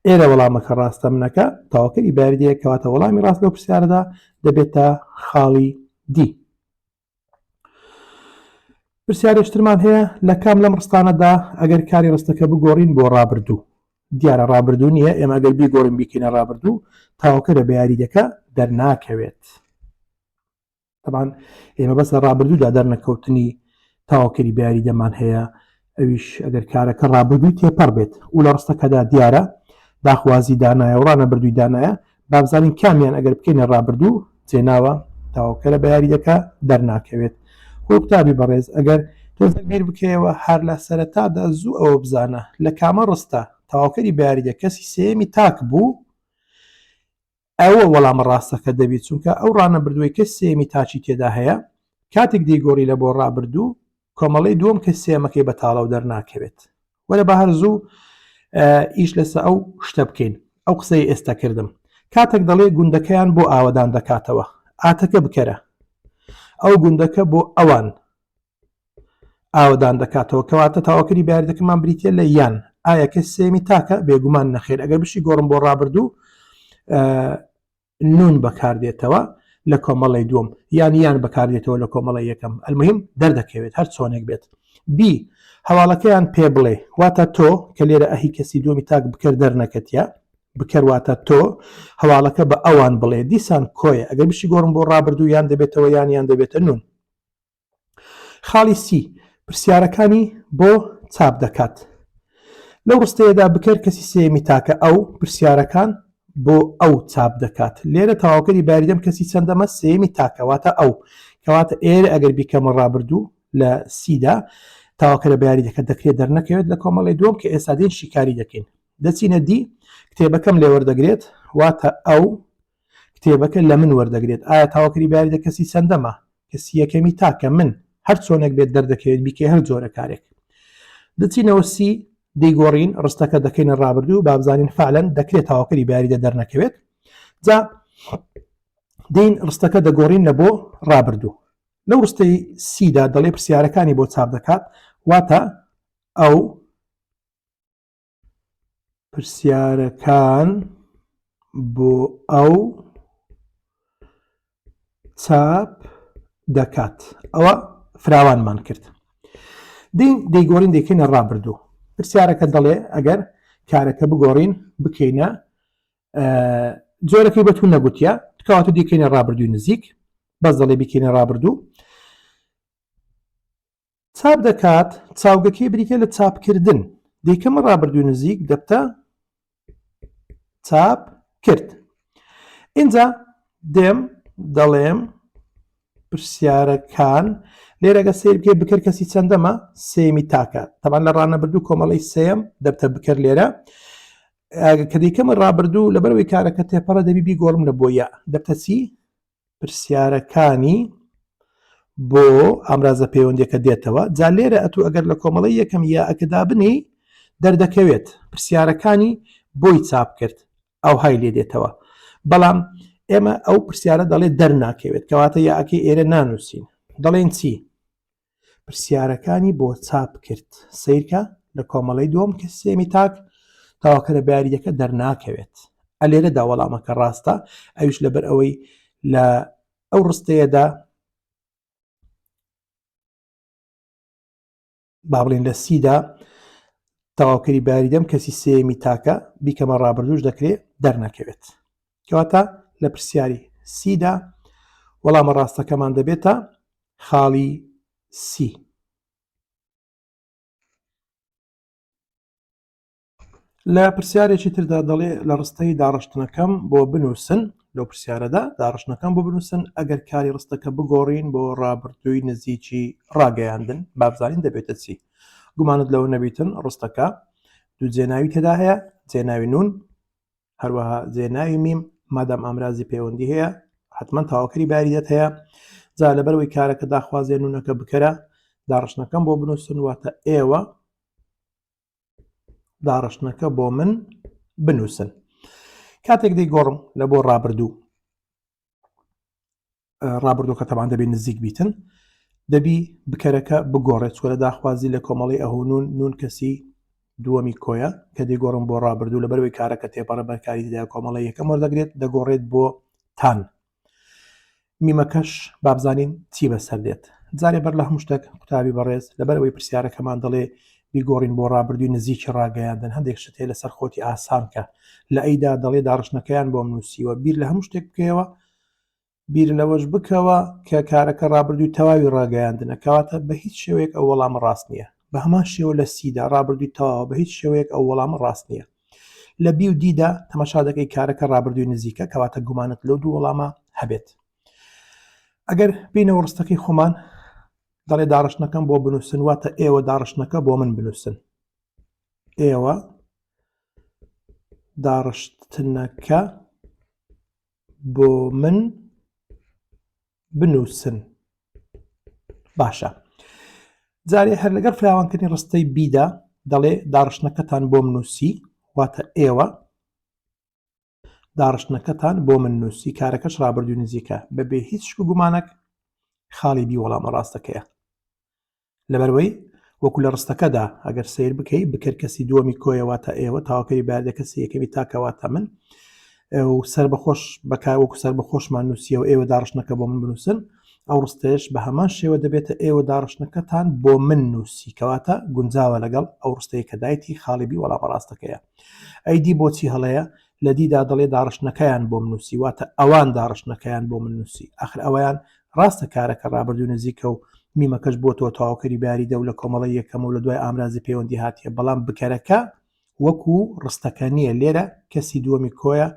Speaker 1: ئێرە وەڵامەکە ڕاستە منەکە تەواوکەری باریدەیە کەواتە وەڵامی ڕاست لەو پرسیارەدا دەبێتە خاڵی دی پرسیارێکترمان هەیە لە کام لەم ڕستانەدا ئەگەر کاری ڕستەکە بگۆڕین بۆ ڕابردوو دیارە ڕابردوو نییە ئێمە ئەگەر بیگۆڕین بیکەینە ڕابردوو تاوەکەرە بە یاریدەکە دەرناکەوێت تەبعەن ئێمە بەس لە ڕابردوودا دەرنەکەوتنی تەواوکەری بەیاریدەمان هەیە ئەویش ئەگەر کارەکە ڕابردووی تێپەڕ بێت و لە ڕستەکەدا دیارە داخوازی دانایە و ڕانەبردووی دانایە بابزانین کامیان ئەگەر بکەینە ڕابردوو جێناوە تەواوکەرە بە یاریدەکە دەرناکەوێت خۆ قوتابی بەڕێز ئەگەر تۆزێک بیر بکەیەوە هەر لە سەرەتادا زوو ئەوە بزانە لە کامە ڕستە تەواوکەری بە یاریدە کەسی سێیەمی تاک بوو ئەوە وەڵامە ڕاستەکە دەبیت چونکە ئەو ڕانەبردووەی کە سێیەمی تاکی تێدا هەیە کاتێک دەیگۆڕی لە بۆ ڕابردوو کۆمەڵەی دووەم کە سێیەمەکەی بەتاڵە و دەرناکەوێت وەرە با هەر زوو ئیش لەسە ئەو شتە بکەین ئەو قسەی ئێستا کردم کاتێک دەڵێ گوندەکەیان بۆ ئاوەدان دەکاتەوە ئاتەکە بکەرە ئەو گوندەکە بۆ ئەوان ئاوەدان دەکاتەوە کەواتە تەواوکەری بەیاریدەکەمان بریتە لە یان ئایا کەس سێمی تاکە بێگومان نەخێر ئەگەر بشی گۆڕم بۆ ڕابردوو نون بەکاردێتەوە لە کۆمەڵی دووەم یان یان بەکاردێتەوە لە کۆمەڵی یەکەم المهم دەردەکەوێت هەر چۆنێک بێت بی هەواڵەکەیان پێ بڵێ واتە تۆ کە لێرە ئەهی کەسی دووەمی تاک بکەر دەرنەکەتە بکەر واتە تۆ هەواڵەکە بە ئەوان بڵێ دیسان کۆیە ئەگەر بشی گۆڕم بۆ ڕابردوو یان دەبێتەوە یان یان دەبێتە نون خاڵی سی، پرسیارەکانی بۆ چاپ دەکات. لەو ڕستەیەدا بکەر کەسی سێیەمی تاکە ئەو، پرسیارەکان بۆ ئەو چاپ دەکات. لێرە تەواوکەری باریدەم کەسی چەندەمە؟ سێیەمی تاکە، واتە ئەو. کەواتە ئێرە ئەگەر بیکەمە ڕابردوو لە سیدا، تەواوکەرە بەیاریدەکە دەکرێت دەرنەکەوێت لە کۆمەڵەی دووەم کە ئێستا دێین شیکاری دەکەین. دەچینە دی، کتێبەکەم لێ وەردەگرێت، واتە ئەو، کتێبەکە لە من وەردەگرێت. ئایا تەواوکەری بەیاریدە کەسی چەندەمە؟ کەسی یەکەمی تاکە من هەر چۆنێک بێت دەردەکەوێت بیکەی هەر جۆرە کارێک دەچینەوە سی دەیگۆڕین ڕستەکە دەکەینە ڕابردوو بابزانین فعلەن دەکرێت تاواکەری باریدە دەرنەکەوێت جا دین ڕستەکە دەگۆڕین لە بۆ ڕابردوو لەو ڕستەی سیدا دەڵێ پرسیارەکانی بۆ چاپ دەکات واتە ئەو پرسیارەکان بۆ ئەو چاپ دەکات ئەوە فراوانمان کرد دین دەیگۆڕین دەکەینە ڕابردوو پرسیارەکە دەڵێ ئەگەر کارەکە بگۆڕین بکەینە جۆرەکەی بەتو نەگوتیە کەواتە دیکەینە ڕابردووی نزیک بەس دەڵێ بیکەینە ڕابردوو چاپ دەکات، چاوگەکەی بریتیە لە چاپکردن، دەیکەمە ڕابردووی نزیک دەبتە چاپ کرد. ئینجا دێم دەڵێم پرسیارەکان لێرەگە سیر بکەی بکەر کەسی چەندەمە سێمی تاکە تەبان لە ڕانەبردوو کۆمەڵی سێم دەبتە بکەر لێرە کە دەیکەمە ڕابردوو لەبەرەوەی کارەکە تێپەڕە دەبی بیگۆڕم لە بۆیە دەبتە چی پرسیارەکانی بۆ ئامرازە پەیوەندیەکە دێتەوە جا لێرە ئەتوو ئەگەر لە کۆمەڵەی یەکەم یا ئەکە دابنێی دەردەکەوێت پرسیارەکانی بۆی چاپ کرد ئەوهای لێ دێتەوە بەڵام ئێمە ئەو پرسیارە دەڵێ دەرناکەوێت کەواتە یاکەی ئێرە نانووسین دەڵێن چی پرسیارەکانی بۆ چاپ کرد سیرکە لە کۆمەڵی دووەم کە سێمی تاک تاواکەرە باریەکە دەرناکەوێت ئەلێرەدا وەڵامەکە ڕاستە ئەویش لەبەر ئەوەی لە ئەو ڕستەیەدا با بڵێن لە سیدا تەواوکەری باریدەم کەسی سێمی تاکە بیکەمە ڕابردوش دەکرێت دەرنەکەوێت کەواتە لە پرسیاری سیدا وەڵامە ڕاستەکەمان دەبێتە خاڵی سی. لە پرسیارێکی تردا دەڵێ لە ڕستەی داڕشتنەکەم بۆ بنووسن لەو پرسیارەدا داڕشتنەکەم بۆ بنووسن ئەگەر کاری ڕستەکە بگۆڕین بۆ ڕابردووی نزیکی ڕاگەیاندن بابزانین دەبێتە چی گومانت لەوە نەبیتن ڕستەکە دوو جێناوی تێدا هەیە جێناوی نون هەروەها جێناوی میم مادام ئامرازی پەیوەندی هەیە حتمما تەواوکەری باریدەت هەیە جا لەبەرەوەی کارەکە داخوازێ نونەکە بکەرە داڕشتنەکەم بۆ بنووسن واتە ئێوە داڕشتنەکە بۆ من بنووسن کاتێک دەیگۆڕم لە بۆ ڕابردوو ڕابردووکە تەبان دەبێت نزیک بیتن دەبی بکەرەکە بگۆڕێت چوە لە داخوازی لە کۆمەڵی ئەهونون نون کەسی دووەمی کۆیە کە دەیگۆڕم بۆ ڕابردوو لە بەروی کارەکە تێپەڕە بەرکاری دا کۆمەڵی یەکەم وەردەگرێت دەگۆڕێت بۆ تان میمەکەش بابزانین چی بەسەر دێت جارێ بەر لە هەموو شتێک قوتابی بەڕێز لەبەرەوەی پرسیارەکەمان دەڵێ بیگۆڕین بۆ ڕابردووی نزیکی ڕاگەیاندن هەندێک شت هەیە لەسەر خۆتی ئاسان کە لە ئەیدا دەڵێ داڕشتنەکەیان بۆم نووسیوە بیر لە هەموو شتێک بکەیەوە بیر لەوەش بکەوە کە کارەکە ڕابردووی تەواوی ڕاگەیاندنە کەواتە بە هیچ شێوەیەک ئەو وەڵامە ڕاست نییە بە هەمان شێوە لە سیدا ڕابردووی تەواوە بە هیچ شێوەیەک ئەو وەڵامە ڕاست نییە لە بی و دیدا تەماشا دەکەی کارەکە ڕابردووی نزیکە کەواتە گومانت لەو دوو وەڵامە هەبێت ئەگەر بینەوە ڕستەکەی خۆمان دەڵێ داڕشتنەکەم بۆ بنووسن واتە ئێوە داڕشتنەکە بۆ من بنووسن ئێوە داڕشتنەکە بۆ من بنووسن باشە جارێ هەر لەگەڵ فراوانکردنی ڕستەی بیدا دەڵێ داڕشتنەکەتان بۆم نووسی واتە ئێوە داڕشتنەکەتان بۆ من نووسی کارەکەش ڕابردوو نزیکە بەبێ هیچ شک و گومانەک خاڵی بی وەڵامە ڕاستەکەیە لەبەروەی وەکو لە ڕستەکەدا ئەگەر سەیر بکەی بکەر کەسی دووەمی کۆیە واتە ئێوە تاواکەری باردە کەسی یەکەمی تاکە واتە من و سەربەخۆش بەکار وەکو سەربەخۆشمان نووسیەوە ئێوە داڕشتنەکە بۆ من بنووسن ئەو ڕستەیەش بە هەمان شێوە دەبێتە ئێوە داڕشتنەکەتان بۆ من نووسی کەواتە گونجاوە لەگەڵ ئەو ڕستەیە کە دایتی خاڵی بی وەڵامە ڕاستەکەیە ئەی دی بۆچی هەڵەیە لە دیدا دەڵێ داڕشتنەکەیان بۆم نووسی واتە ئەوان داڕشتنەکەیان بۆ من نووسی ئەخر ئەویان ڕاستە کارەکە ڕابردوو نزیکە و میمەکەش بۆتەوە تەواوکەری باریدە و لە کۆمەڵەی یەکەم و لە دوای ئامرازی پەیوەندی هاتیە بەڵام بکەرەکە وەکو ڕستەکە نییە لێرە کەسی دووەمی کۆیە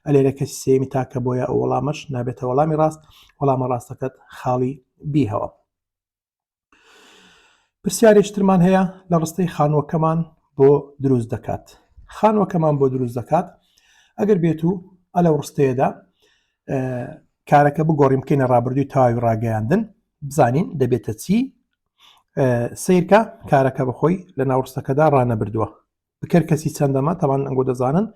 Speaker 1: ئەلێرە کەسی سێیەمی تاکە بۆیە ئەو وەڵامەش نابێتە وەڵامی ڕاست وەڵامە ڕاستەکەت خاڵی بی هەوە. پرسیارێکی ترمان هەیە لە ڕستەی خانووەکەمان بۆ دروست دەکات خانووەکەمان بۆ دروست دەکات ئەگەر بێت و ئەلەو ڕستەیەدا کارەکە بگۆڕین بکەینە ڕابردووی تەواوی ڕاگەیاندن بزانین دەبێتە چی سیرکە کارەکە بەخۆی لە ناوڕستەکەدا ڕانەبردووە بکەر کەسی چەندەمە تەوان ئەنگۆ دەزانن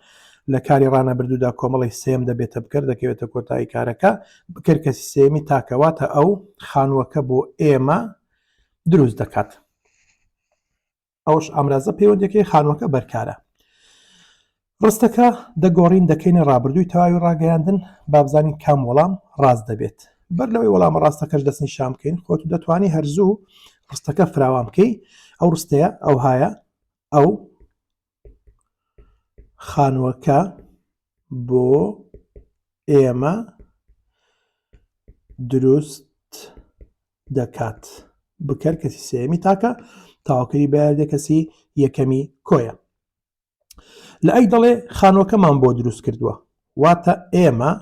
Speaker 1: لە کاری ڕانەبردوودا کۆمەڵی سێم دەبێتە بکەر دەکەوێتە کۆتایی کارەکە بکەر کەسی سێمی تاکەواتە ئەو خانووەکە بۆ ئێمە دروست دەکات ئەوش ئامرازە پەیوەندەکەی خانووەکە بەرکارە ڕستەکە دەگۆڕین دەکەینە ڕابردووی تەواوی ڕاگەیاندن بابزانین کام وەڵام ڕاست دەبێت بەر لەوەی وەڵامە ڕاستەکەش دەستنیشان بکەین خۆت دەتوانی هەرزوو ڕستەکە فراوان بکەی ئەو ڕستەیە ئەوهایە ئەو خانووەکە بۆ ئێمە دروست دەکات بکەر کەسی سێمی تاکە تاواکەری بەیاردە کەسی یەکەمی کۆیە لە ئەی دەڵێ خانووەکەمان بۆ دروست کردووە واتە ئێمە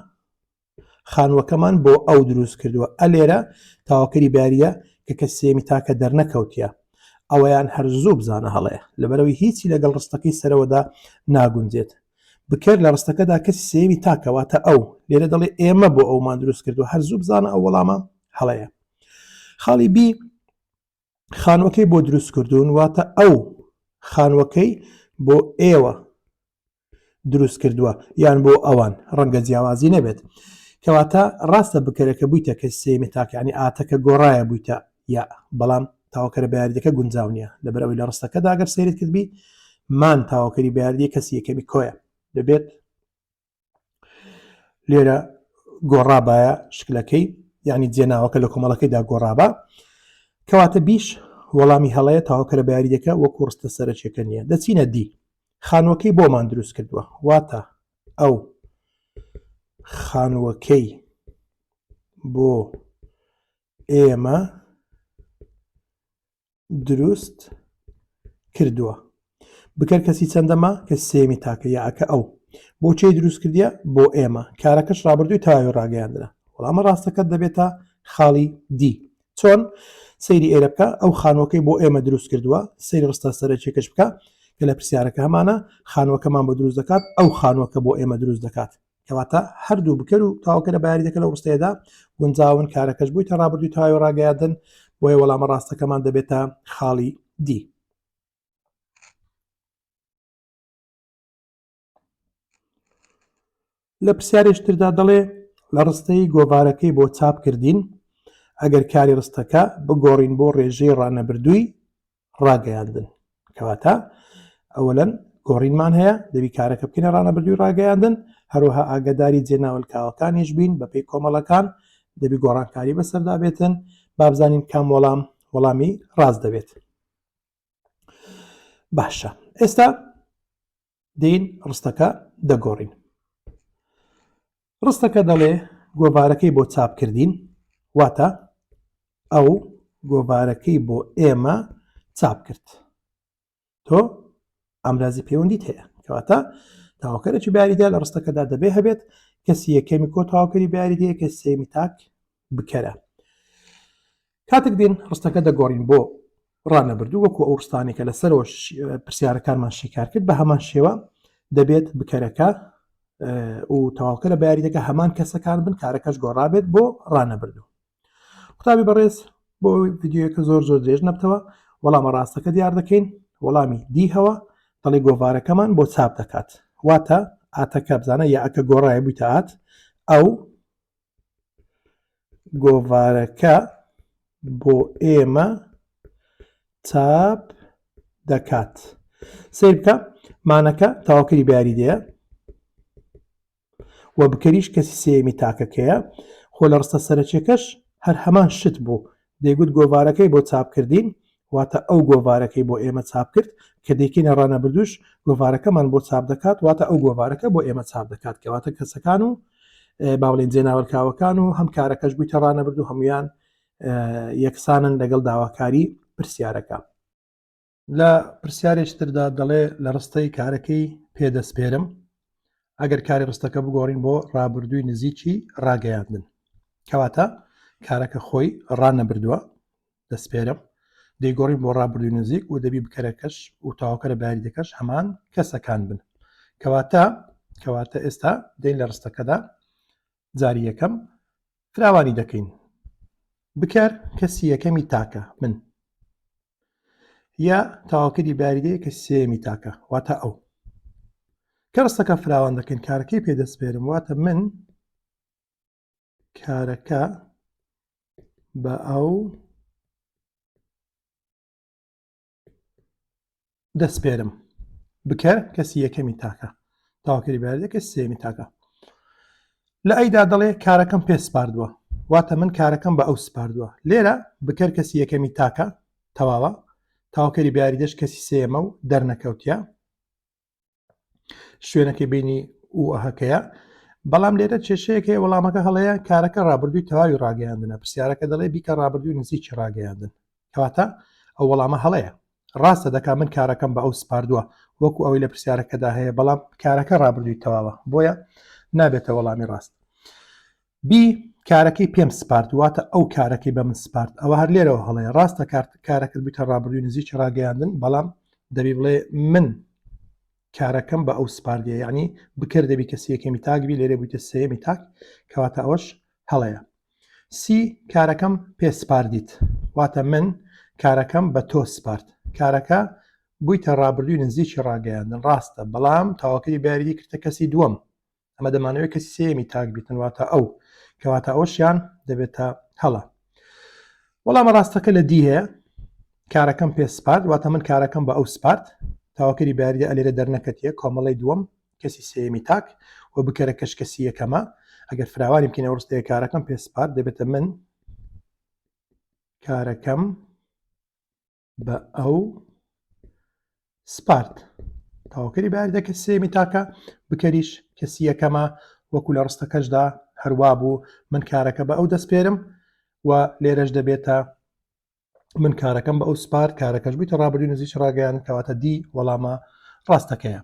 Speaker 1: خانووەکەمان بۆ ئەو دروست کردووە ئەلێرە تاواکەری باریە کە کە سێمی تاکە دەرنەکەوتە ئەوەیان هەر زوو بزانە هەڵەیە لەبەرەوەی هیچی لەگەڵ ڕستەکەی سەرەوەدا ناگونجێت بکەر لە ڕستەکەدا کەسی سێمی تاکە واتە ئەو لێرە دەڵێ ئێمە بۆ ئەومان دروست کردووە هەر زوو بزانە ئەو وەڵامە هەڵەیە خاڵی بی خانووەکەی بۆ دروست کردوون واتە ئەو خانووەکەی بۆ ئێوە دروست کردووە یان بۆ ئەوان ڕەنگە جیاوازی نەبێت. کەواتە ڕاستە بکەرەکە بوویتە کەسی سێیەمی تاک یانی ئاتەکە گۆڕایە بوویتە یا بەڵام تاوەکەرە بەیاریدەکە گونجاو نییە لەبەر ئەوەی لە ڕستەکەدا گەر سەیرت کردبی مان تاوەکەری بەیاریدەی کەسی یەکەمی کۆیە دەبێت لێرە گۆڕابایە شکلەکەی یعنی جێناوەکە لە کۆمەڵەکەیدا گۆڕابا کەواتە بیش وەڵامی هەڵەیە تاوەکەرە بەیاریدەکە وەکو ڕستە سەرەکیەکە نییە دەچینە دی خانووەکەی بۆمان دروست کردووە واتە ئەو خانووەکەی بۆ ئێمە دروست کردووە بکەر کەسی چەندەمە کە سێمی تاکە یاکە ئەو بۆ چی دروست کردیە بۆ ئێمە کارەکەش ڕابردووی تەواوی ڕاگەیاندنە وەڵامە ڕاستەکە دەبێتە خاڵی دی چۆن؟ سەیری ئێرە بکە، ئەو خانووەکەی بۆ ئێمە دروست کردووە، سەیری ڕستە سەرەکیەکەش بکە کە لە پرسیارەکە هەمانە، خانووەکەمان بۆ دروست دەکات، ئەو خانووەکە بۆ ئێمە دروست دەکات. کەواتە هەردوو بکەر و تەواوکەرە بەیاریدەکە لەو ڕستەیەدا گونجاون، کارەکەش بوویتە ڕابردووی تەواوی ڕاگەیاندن، بۆیە وەڵامە ڕاستەکەمان دەبێتە خاڵی دی. لە پرسیارێکی تردا دەڵێ لە ڕستەی گۆڤارەکەی بۆ چاپ کردین ئەگەر کاری ڕستەکە بگۆڕین بۆ ڕێژەی ڕانەبردووی ڕاگەیاندن کەواتە ئەوەلەن گۆڕینمان هەیە دەبی کارەکە بکەینە ڕانەبردووی ڕاگەیاندن هەروەها ئاگاداری جێناوەلکاوەکانیش بین بەپێی کۆمەڵەکان دەبی گۆڕانکاری بەسەردا بێتن بابزانین کام وەڵام وەڵامی ڕاست دەبێت باشە ئێستا دێین ڕستەکە دەگۆڕین ڕستەکە دەڵێ گۆڤارەکەی بۆ چاپ کردین واتە ئەو گۆڤارەکەی بۆ ئێمە چاپ کرد تۆ ئامرازی پەیوەندیت هەیە کەواتە تاواکەرێکی باریدا لە ڕستەکەدا دەبێ هەبێت کەسی یەکەمی کۆ تاواکەری باریدەیە کە سێمی تاک بکەرە کاتێک دێن ڕستەکە دەگۆڕین بۆ ڕانەبردوو وەکو ئەو ڕستانەی کە لەسەرەوە پرسیارەکانمان شیکار کرد بە هەمان شێوە دەبێت بکەرەکە و تەواوکەرە بەیاریدەکە هەمان کەسەکان بن کارەکەش گۆڕابێت بۆ ڕانەبردوو قوتابی بەڕێز بۆ ڤیدیۆیەکە زۆر زۆر درێژ نەبتەوە وەڵامە ڕاستەکە دیار دەکەین وەڵامی دی هەوە دەڵێ گۆڤارەکەمان بۆ چاپ دەکات واتە ئاتەکە بزانە یا ئەکە گۆڕایە بوویتە ئات ئەو گۆڤارەکە بۆ ئێمە چاپ دەکات. سەیر بکە مانەکە تەواوکەری بەیاریدەیە و بکەریش کەسی سێیەمی تاکەکەیە خۆ لە ڕستە سەرەکیەکەش هەر هەمان شت بوو دەیگوت گۆڤارەکەی بۆ چاپ کردین واتە ئەو گۆڤارەکەی بۆ ئێمە چاپ کرد، کە دەیکەینە ڕانەبردووش گۆڤارەکەمان بۆ چاپ دەکات، واتە ئەو گۆڤارەکە بۆ ئێمە چاپ دەکات، کەواتە کەسەکان و با بڵێین جێناوەلکاوەکان و هەم کارەکەش بوویتە ڕانەبردوو هەموویان یەکسانن لەگەڵ داواکاری پرسیارەکە. لە پرسیارێکی تردا دەڵێ لە ڕستەی کارەکەی پێ دەسپێرم ئەگەر کاری ڕستەکە بگۆڕین بۆ ڕابردووی نزیکی ڕاگەیاندن کەواتە کارەکە خۆی ڕانەبردووە دەسپێرم دەیگۆڕین بۆ ڕابردووی نزیک و دەبی بکەرەکەش و تاوکەرە باریدەکەش هەمان کەسەکان بن کەواتە کەواتە ئێستا دێن لە ڕستەکەدا جاری یەکەم فراوانی دەکەین بکەر کەسی یەکەمی تاکە من یا تەواوکەری باریدەیە کە سێمی تاکە واتە ئەو کە ڕستەکە فراوان دەکەین کارەکەی پێدەسپێرم واتە من کارەکە بە ئەو دەسپێرم بکەر کەسی یەکەمی تاکە تاواکەری بەیاریدە کەسی سێیەمی تاکە لە ئەیدا دەڵێ کارەکەم پێ سپاردووە واتە من کارەکەم بە ئەو سپاردووە لێرە بکەر کەسی یەکەمی تاکە تەواوە تاواکەری بەیاریدەش کەسی سێیەمە و دەرنەکەوتە شوێنەکەی بینی و ئەهەکەیە بەڵام لێرە کێشەیەک هەیە وەڵامەکە هەڵەیە کارەکە ڕابردووی تەواوی ڕاگەیاندنە پرسیارەکە دەڵێ بیکە ڕابردووی نزیکی ڕاگەیاندن کەواتە ئەو وەڵامە هەڵەیە ڕاستە دەکا من کارەکەم بە ئەو سپاردووە وەکو ئەوەی لە پرسیارەکەدا هەیە بەڵام کارەکە ڕابردووی تەواوە بۆیە نابێتە وەڵامی ڕاست بی کارەکەی پێم سپارد واتە ئەو کارەکەی بە من سپارد ئەوە هەر لێرەوە هەڵەیە ڕاستە کارت کارەکەت بوویتە ڕابردووی نزیکی ڕاگەیاندن بەڵام دەبی بڵێ من کارەکەم بە ئەو سپاردیە یعنی بکەر دەبی کەسی یەکەمی تاک بی لێرە بوویتە سێیەمی تاک کەواتە ئەوەش هەڵەیە سی کارەکەم پێ سپاردیت واتە من کارەکەم بە تۆ سپارد کارەکە بوویتە ڕابردووی نزیکی ڕاگەیاندن ڕاستە بەڵام تاواکەی باریدی کردە کەسی دووەم. ئەمە دەمانەوێت کەسی سێیەمی تاک بیتن واتە ئەو، کەواتە ئەوەشیان دەبێتە هەڵە. وەڵامە ڕاستەکە لە دی هەیە، کارەکەم پێ سپارد، واتە من کارەکەم بە ئەو سپارد، تاواکەری بەیاریدە ئەلێرە دەرنەکەتیە، کۆمەڵەی دووەم کەسی سێیەمی تاک و بکەرەکەش کەسی یەکەمە، ئەگەر فراوانی بکەین ئەو ڕستەیە کارەکەم پێ سپارد دەبێتە من کارەکەم بە ئەو سپارد. تەواوکەری بەیاریدە کەسی سێیەمی تاکە، بکەریش کەسی یەکەمە، وەکو لە ڕستەکەشدا هەروا بوو من کارەکە بە ئەو دەسپێرم و لێرەش دەبێتە من کارەکەم بە ئەو سپارد، کارەکەش بوویتە ڕابردووی نزیکی ڕاگەیاندن، کەواتە دی وەڵامە ڕاستەکەیە.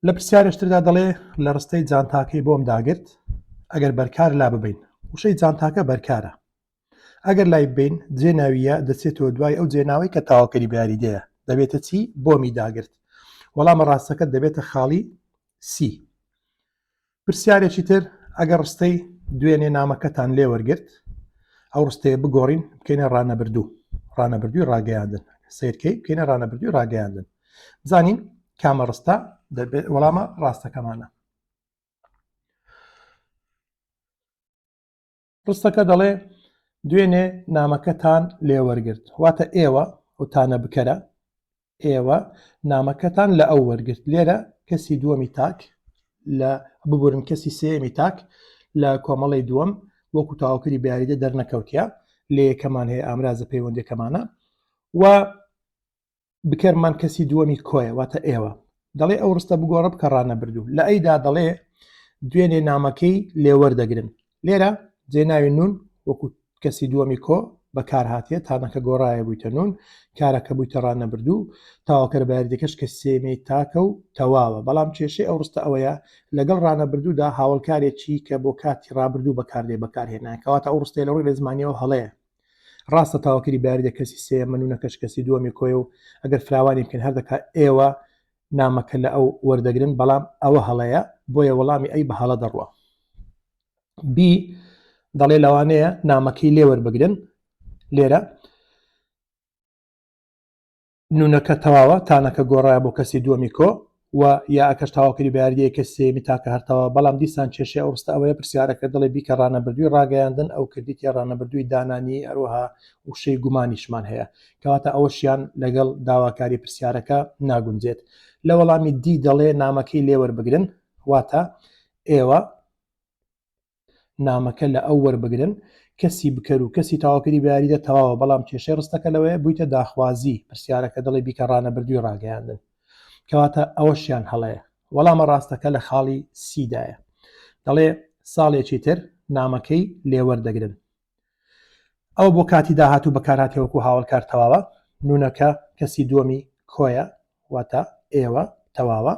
Speaker 1: لە پرسیارێشتردا دەڵێ لە ڕستەی جانتاکەی بۆم داگرت ئەگەر بەرکار لا ببەین، وشەی جانتاکە بەرکارە، ئەگەر لای ببەین جێ ناوییە دەچێتەوە دوای ئەو جێناوەی کە تەواوکەری بەیاریدەیە دەبێتە چی؟ بۆمی داگرت. وەڵامە ڕاستەکە دەبێتە خاڵی سی. پرسیارێکی تر ئەگەر ڕستەی دوێنێ نامەکەتان لێ وەرگرت ئەو ڕستەیە بگۆڕین بکەینە ڕانەبردوو ڕانەبردووی ڕاگەیاندن سیرکەی بکەینە ڕانەبردووی ڕاگەیاندن بزانین کامە ڕستە دەبێت وەڵامە ڕاستەکەمانە ڕستەکە دەڵێ دوێنێ نامەکەتان لێ وەرگرت واتە ئێوە ئەو تانە بکەرە ئێوە نامەکەتان لە ئەو وەرگرت لێرە کەسی دووەمی تاک لە ببورن کەسی سێیەمی تاک لە کۆمەڵی دووەم وەکو تەواوکەری بەیاریدە دەرنەکەوتە لێ یەکەمان هەیە ئامرازە پەیوەندەکەمانە و بکەرمان کەسی دووەمی کۆیە واتە ئێوە. دەڵێ ئەو ڕستە بگۆڕە بکە ڕانەبردوو. لە ئەیدا دەڵێ دوێنێ نامەکەی لێ وەردەگرن. لێرە جێناوی نوون وەکو کەسی دووەمی کۆ بەکار هاتیە، تانەکە گۆڕایە بوویتە نوون، کارەکە بوویتە ڕانەبردوو، تەواوکەرە بەیاریدەکەش کەسی سێیەمی تاکە و تەواوە. بەڵام کێشەی ئەو ڕستە ئەوەیە لەگەڵ ڕانەبردوودا هاوەڵکارێکی کە بۆ کاتی ڕابردوو بەکاردێ بەکارهێنایە. کەواتە ئەو ڕستەیە لە ڕووی ڕێزمانییەوە هەڵەیە. ڕاستە تاوەکەری باریدە کەسی سێیەمە نونەکەش کەسی دووەمی کۆیە و ئەگەر فراوانی بکەین هەر دەکا ئێوە نامەکە لە ئەو وەردەگرن بەڵام ئەوە هەڵەیە بۆیە وەڵامی ئەی بە هەڵە دەڕوا. بی دەڵێ لەوانەیە نامەکەی لێ وەربگرن لێرە نونەکە تەواوە تانەکە گۆڕایە بۆ کەسی دووەمی کۆ و یاکەش تەواوکەری بەیاریدەیە کەسی سێیەمی تاکە هەر تەواوە بەڵام دیسان کێشەی ئەو ڕستە ئەوەیە پرسیارەکە دەڵێ بیکە ڕانەبردووی ڕاگەیاندن ئەو کردی تێ ڕانەبردووی دانانی هەروەها وشەی گومانیشمان هەیە کەواتە ئەوەشیان لەگەڵ داواکاری پرسیارەکە ناگونجێت لە وەڵامی دی دەڵێ نامەکەی لێ وەربگرن واتە ئێوە نامەکە لە ئەو وەربگرن، کەسی بکەر و کەسی تەواوکەری بەیاریدە تەواوە، بەڵام کێشەی ڕستەکە لەوەیە بوویتە داخوازی، پرسیارەکە دەڵێ بیکە ڕانەبردووی ڕاگەیاندن. کەواتە ئەوەشیان هەڵەیە. وەڵامە ڕاستەکە لە خاڵی سی دایە. دەڵێ ساڵێکی تر نامەکەی لێ وەردەگرن. ئەوە بۆ کاتی داهاتوو بەکارهاتیە وەکو هاوەڵکار تەواوە. نونەکە کەسی دووەمی کۆیە واتە ئێوە تەواوە.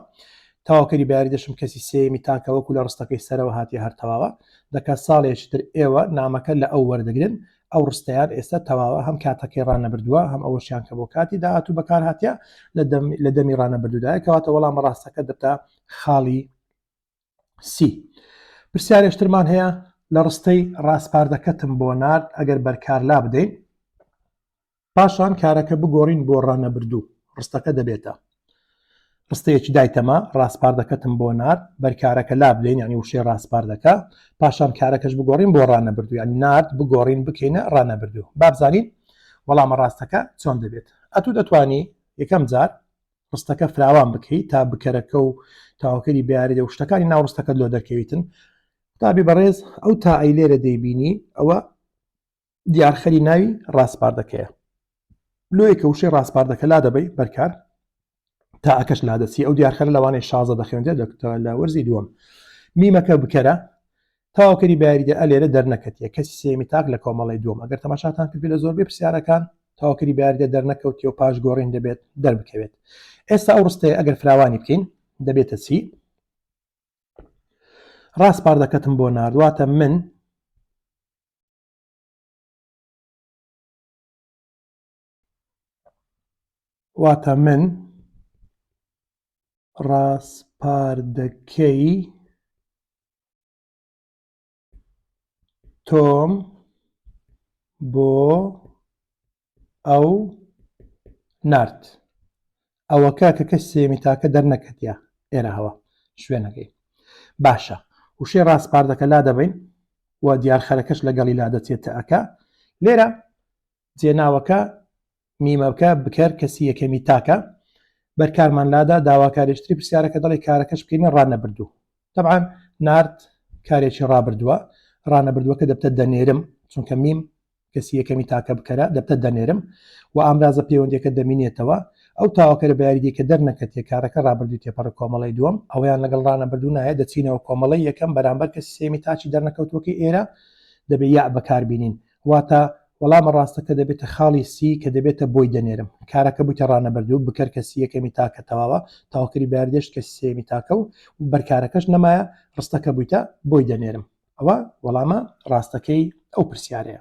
Speaker 1: تەواوکەری بەیاری دەشم کەسی سێیەمی تاکە وەکو لە ڕستەکەی سەرەوە هاتیە هەر تەواوە. دەکا ساڵێکی تر ئێوە نامەکە لە ئەو وەردەگرن. ئەو ڕستەیان ئێستا تەواوە هەم کاتەکەی ڕانەبردووە هەم ئەوەشیان کە بۆ کاتی داهاتوو بەکارهاتیە لە دەمی ڕانەبردوودایە کەواتە وەڵامە ڕاستەکە دەبتە خاڵی سی. پرسیارێشترمان هەیە لە ڕستەی ڕاسپاردەکەتم بۆ نارد ئەگەر بەرکار لا بدەین پاشان کارەکە بگۆڕین بۆ ڕانەبردوو ڕستەکە دەبێتە ڕستەیەکی دایتەمە ڕاسپاردەکەتم بۆ نارد بەرکارەکە لا بدەین یعنی وشەی ڕاسپاردەکە پاشان کارەکەش بگۆڕین بۆ ڕانەبردوو یعنی نارد بگۆڕین بکەینە ڕانەبردوو بابزانین وەڵامە ڕاستەکە چۆن دەبێت ئەتو دەتوانی یەکەم جار ڕستەکە فراوان بکەیت تا بکەرەکە و تاوەکەری بیاریدە و شتەکانی ناو ڕستەکەت لۆ دەرکەویتن قوتابی بەڕێز ئەو تائەی لێرە دەیبینی ئەوە دیارخەری ناوی ڕاسپاردەکەیە لۆیە کە وشەی ڕاسپاردەکە لا دەبەی بەرکار تا ئەکەش لا دەچی ئەو دیارخەرە لەوانەیە 16 دەخوێندرێت لە وەرزی دووەم میمەکە بکەرە تەواوکەری بەیاریدە ئە لێرە دەرنەکەتیە کەسی سێیەمی تاک لە کۆمەڵەی دووەم ئەگەر تەماشاتان کردبێت لە زۆربەی پرسیارەکان تەواوکەری بەیاریدە دەرنەکەوتیە و پاش گۆڕین دەبێت دەربکەوێت ئێستا ئەو ڕستەیە ئەگەر فراوانی بکەین دەبێتە چی ڕاسپاردەکەتم بۆ ناردواتە من واتە من ڕاسپاردەکەی تۆم بۆ ئەو نارد. ئەوەکە کە کەس سێیەمی تاکە دەرنەکەتیە ئێرە هەوە شوێنەکەی. باشە وشەی ڕاسپاردەکە لا دەبین و دیارخەرەکەش لەگەڵی لا دەچێت تەئەکە لێرە جێناوەکە میمەکە بکەر کەسی یەکەمی تاکە بەرکارمان لادا داواکارێشتری پرسیارەکە دەڵێ کارەکەش بکەینە ڕانەبردوو تەبعەن نارد کارێکی ڕابردووە ڕانەبردووەکە دەبتە دەنێرم چونکە میم کەسی یەکەمی تاکە بکەرە دەبتە دەنێرم و ئامرازە پەیوەندیەکە دەمینێتەوە ئەو تاواکەرە بە یاریدەی کە دەرنەکەتیە کارەکە ڕابردووی تێپەڕ کۆمەڵەی دووەم ئەوەیان لەگەڵ ڕانەبردوو نایە دەچینەوە کۆمەڵەی یەکەم بەرامبەر کەسی سێیەمی تاکی دەرنەکەوتووەکەی ئێرە دەبێ یاء بەکاربینین واتە وەڵامە ڕاستەکە دەبێتە خاڵی سی کە دەبێتە بۆی دەنێرم. کارەکە بوویتە ڕانەبردوو، بکەر کەسی یەکەمی تاکە تەواوە، تەواوکەری بەیاریدەش کەسی سێیەمی تاکە و بەرکارەکەش نەمایە، ڕستەکە بوویتە بۆی دەنێرم. ئەوە وەڵامە ڕاستەکەی ئەو پرسیارەیە.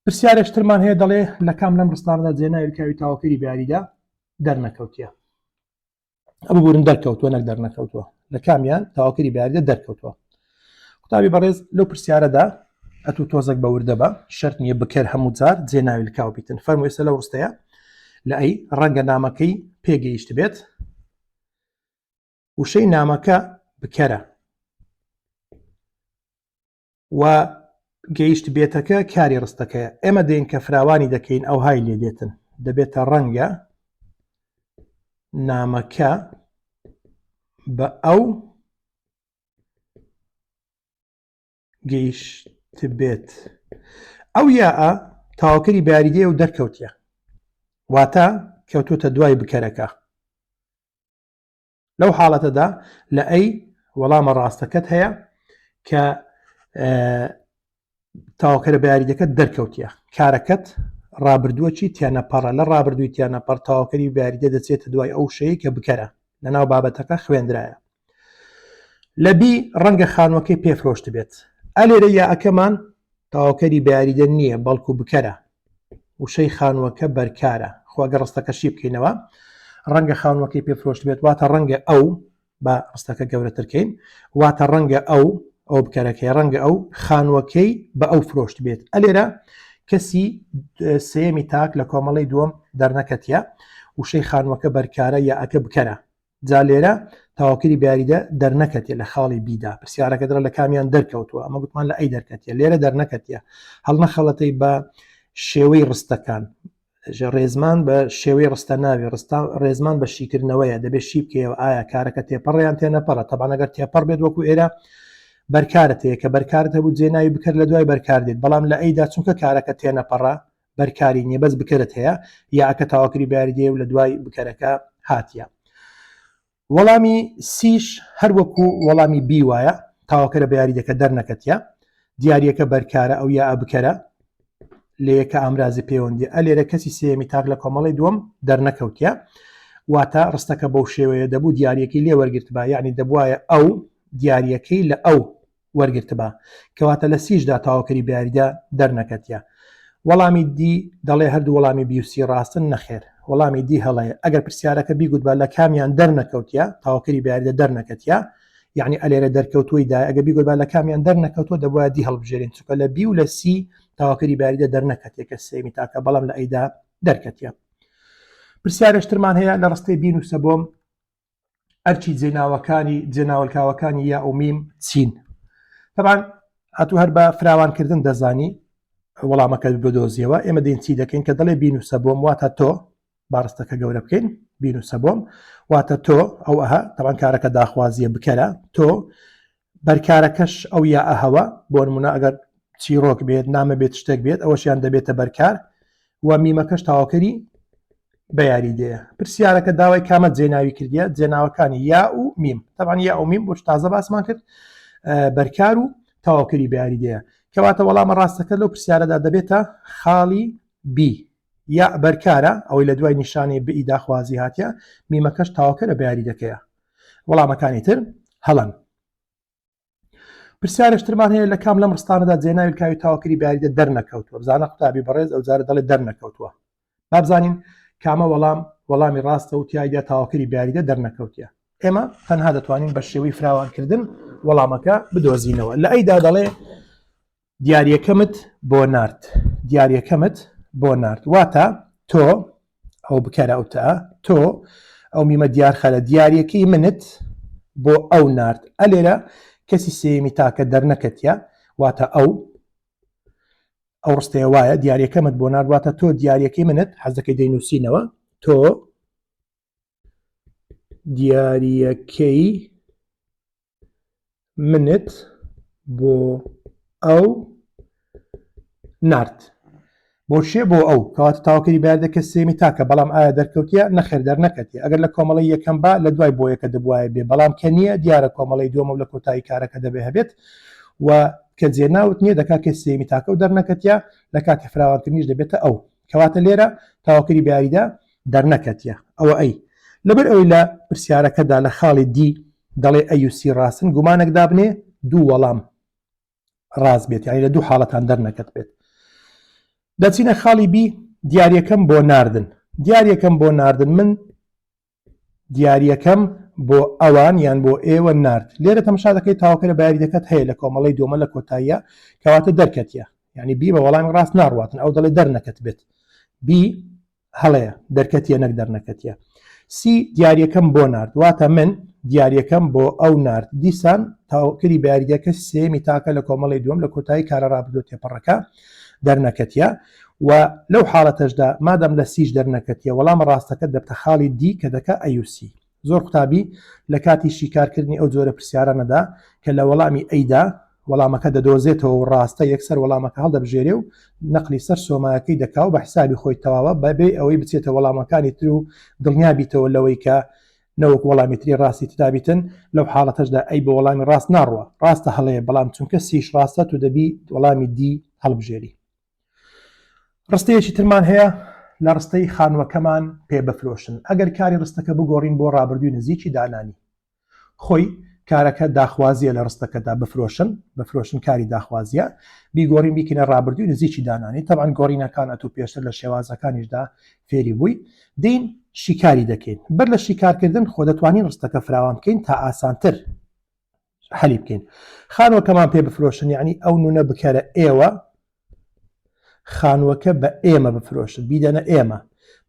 Speaker 1: پرسیارێک ترمان هەیە دەڵێ لە کام لەم ڕستانەدا جێناوی لکاوی تەواوکەری بەیاریدە دەرنەکەوتیە؟ ببورن دەرکەوتووە نەک دەرنەکەوتووە لە کامیان تەواوکەری بەیاریدە دەرکەوتووە قوتابی بەڕێز لەو پرسیارەدا ئەتو تۆزێک بە وردە بە شەرت نییە بکەر هەموو جار جێ ناوی لکاو بیتن فەرمو ئێستا لەو ڕستەیە لە ئەی ڕەنگە نامەکەی پێگەیشت بێت وشەی نامەکە بکەرە و گەیشت بێتەکە کاری ڕستەکەیە ئێمە دێین کە فراوانی دەکەین ئەوهای لێ دێتن دەبێتە ڕەنگە نامەکە بە ئەو گەیشت بێت ئەو یاە تاواکەری باریدەیە و دەرکەوتە واتە کەوتوتە دوای بکەرەکە لەو حاڵەتەدا لە ئەی وەڵامە ڕاستەکەت هەیە کە تاواکەرە بەیاریدەکەت دەرکەوتە کارەکەت ڕابردووە چی تیانەپەڕە لە ڕابردووی تیانەپەڕ تاواکەری بەیاریدە دەچێتە دوای ئەو شەیە کە بکەرە لەناو بابەتەکە خوێندرایە لە بی ڕەنگە خانوەکەی پێفرۆشت بێت ئەلێرە یاکەمان تەواوکەری بەیاریدە نییە بەڵکو بکەرە وشەی خانووەکە بەرکارە خۆ ئەگەر ڕستەکە شی بکەینەوە ڕەنگە خانووەکەی پێ فرۆشت بێت واتە ڕەنگە ئەو بە ڕستەکە گەورەتر کەین واتە ڕەنگە ئەو ئەو بکەرەکەی ڕەنگە ئەو خانووەکەی بە ئەو فرۆشت بێت ئەلێرە کەسی سێمی تاک لە کۆمەڵی دووەم دەرنەکەتیە وشەی خانووەکە بەرکارە یا ئەکە بکەرە جا لێرە تەواوکەری بەیاریدە دەرنەکەتیە لە خاڵی بیدا پرسیارەکە دەڵێ لە کامیان دەرکەوتووە ئەمە گوتمان لە ئەی دەرکەتیە لێرە دەرنەکەتیە هەڵنەخەڵەتەی بە شێوەی ڕستەکان ڕێزمان بە شێوەی ڕستە ناوی ڕستا ڕێزمان بە شیکردنەوەیە دەبێت شی بکەیەوە ئایا کارەکە تێپەڕیان تێنەپەڕە تەبان ئەگەر تێپەڕ بێت وەکو ئێرە بەرکارت هەیە کە بەرکارت هەبوو جێناوی بکەر لە دوای بەرکار دێت بەڵام لە ئەیدا چونکە کارەکە تێنەپەڕە بەرکاری نییە بەس بکەرت هەیە یاکە تاواکری باری دێ و لە دوای بکەرەکە هاتیە وەڵامی سیش هەر وەکو وەڵامی بی وایە تاواکەرە بە یاریدەکە دەرنەکەتیە دیارەکە بەرکارە ئەو یا بکەرە لەیەکە ئامرازی پەیوەندی ئەلێرە کەسی سێمی تاک لە کۆمەڵی دووەم دەرنەکەوتە واتە ڕستەکە بەو شێوەیە دەبوو دیارەکەی لێ وەرگرتبا یعنی دەبواە ئەو دیارەکەی لە ئەو وەرگرتبا کەواتە لە سیشدا تەواوکەری بەیاریدە دەرنەکەتیە. وەڵامی دی دەڵێ هەردوو وەڵامی بی و سی ڕاستن نەخێر وەڵامی دی هەڵەیە ئەگەر پرسیارەکە بیگوتبا لە کامیان دەرنەکەوتیە تەواوکەری بەیاریدە دەرنەکەتیە یعنی ئەلێرە دەرکەوتووی دایە ئەگەر بیگوتبا لە کامیان دەرنەکەوتووە دەبوایە دی هەڵبژێرین چونکە لە بی و لە سی تەواوکەری بەیاریدە دەرنەکەتیە کە سێیەمی تاکە بەڵام لە ئەیدا دەرکەتیە. پرسیارێشترمان هەیە لە ڕستەی بینوسە بۆم ئەرکی جێناوەکانی جێناوەلکاوەکانی یا و میم چین تەبان ئەتوو هەر بە فراوانکردن دەزانی وەڵامەکە بدۆزیەوە ئێمە دێن چی دەکەین کە دەڵێ بینوسە بۆم واتە تۆ باڕستەکە گەورە بکەین بینوسە بۆم واتە تۆ ئەو ئەها تەبان کارەکە داخوازیە بکەرە تۆ بەرکارەکەش ئەو یا ئەهەوە بۆ نمونە ئەگەر چیرۆک بێت نامە بێت شتێک بێت ئەوەشیان دەبێتە بەرکار و میمەکەش تاواکەری بە یاریدەیە پرسیارەکە داوای کامە جێناوی کردیە جێناوەکانی یا و میم تەبان یا و میم بۆ تازە باسمان کرد بەرکار و تەواوکەری بە یاریدەیە کەواتە وەڵامە ڕاستەکە لەو پرسیارەدا دەبێتە خاڵی بی یا بەرکارە ئەوەی لە دوای نیشانەی بئی داخوازی هاتیە میمەکەش تەواوکەرە بە یاریدەکەیە وەڵامەکانی تر هەڵەن. پرسیارێک ترمان هەیە لە کام لەم ڕستانەدا جێناوی لکاوی تاواکەری بەیاریدە دەرنەکەوتووە بزانە قوتابی بەڕێز ئەو جارە دەڵێ دەرنەکەوتووە با بزانین کامە وەڵام وەڵامی ڕاستە و تیایدا تاواکەری بەیاریدە دەرنەکەوتیە ئێمە تەنها دەتوانین بە شێوەی فراوانکردن وەڵامەکە بدۆزینەوە لە ئەیدا دەڵێ دیاریەکەمت بۆ نارد دیاریەکەمت بۆ نارد واتە تۆ ئەو بکەرە ئەو تە تۆ ئەو میمە دیارخەرە دیاریەکەی منت بۆ ئەو نارد. ئە لێرە کەسی سێیەمی تاکە دەرنەکەتیە واتە ئەو. ئەو ڕستەیە وایە دیاریەکەمت بۆ نارد واتە تۆ دیاریەکەی منت حەز دەکەی دەینووسینەوە تۆ دیاریەکەی منت بۆ ئەو نارد بۆ شێ بۆ ئەو کەواتە تاواکەری بەیاردە کە سێمی تاکە بەڵام ئایا دەرکەوتە نەخێر دەرنەکەتی ئەگەر لە کۆمەڵی یەکەم با لە دوای بۆ یەکە دەبواە بێ بەڵام کە نییە دیارە کۆمەڵی دووەمە و لە کۆتایی کارەکە دەبێ هەبێت و کە جێناوت نییە دەکا کە سێمی تاکە و دەرنەکەتە لە کاتی فراوانکردنیش دەبێتە ئەو کەواتە لێرە تاواکەری بەیاریدا دەرنەکەتیە ئەوە A لەبەر ئەوەی لە پرسیارەکەدا لە خاڵی D دەڵێ A و C ڕاستن گومانێک دابنێ دوو وەڵام ڕاست بێت یعنی لە دوو حاڵەتان دەرنەکەت بێت دەچینە خاڵی B دیارەکەم بۆ ناردن دیارەکەم بۆ ناردن من دیارەکەم بۆ ئەوان یان بۆ ئێوە نارد لێرە تەمەشا دەکەیت تاوەکەرە بەیاریدەکەت هەیە لە کۆمەڵی دووەمە لە کۆتاییە کەواتە دەرکەتیە یعنی B بە وەڵامی ڕاست ناڕواتن ئەو دەڵێ دەرنەکەت بێت B هەڵەیە دەرکەتیە نەک دەرنەکەتیە. C دیاریەکەم بۆ نارد واتە من دیاریەکەم بۆ ئەو نارد دیسان تەواوکەری بەیاریدەکە سێیەمی تاکە لە کۆمەڵی دووەم لە کۆتایی کارە ڕابردووە تێپەڕەکە دەرنەکەتیە و لەو حاڵەتەشدا مادام لە C ش دەرنەکەتیە وەڵامە ڕاستەکە دەبتە خاڵی D کە دەکا A و C. زۆر قوتابی لە کاتی شیکارکردنی ئەو جۆرە پرسیارانەدا کە لە وەڵامی A دا وەڵامەکە دەدۆزێتەوە و ڕاستە یەکسەر وەڵامەکە هەڵدەبژێرێ و نەقلی سەر سۆمایەکەی دەکا و بە حسابی خۆی تەواوە بەبێ ئەوەی بچێتە وەڵامەکانی تر و دڵنیا بیتەوە لەوەی کە نەوەک وەڵامی تری ڕاستی تدا بیتن لەو حاڵەتەشدا A بە وەڵامی ڕاست ناڕوا ڕاستە هەڵەیە بەڵام چونکە C ش ڕاستە تو دەبی وەڵامی D هەڵبژێری. ڕستەیەکی ترمان هەیە لە ڕستەی خانووەکەمان پێ بفرۆشن ئەگەر کاری ڕستەکە بگۆڕین بۆ ڕابردووی نزیکی دانانی خۆی کارەکە داخوازیە لە ڕستەکەدا بفرۆشن بفرۆشن کاری داخوازیە بیگۆڕین بیکەینە ڕابردووی نزیکی دانانی تەبعەن گۆڕینەکان ئەتوو پێشتر لە شێوازەکانیشدا فێری بووی دین شیکاری دەکەین بەر لە شیکارکردن خۆ دەتوانین ڕستەکە فراوان بکەین تا ئاسانتر حەلی بکەین خانوەکەمان پێ بفرۆشن یعنی ئەو نونە بکەرە ئێوە خانووەکە بە ئێمە بفرۆشن بیدەنە ئێمە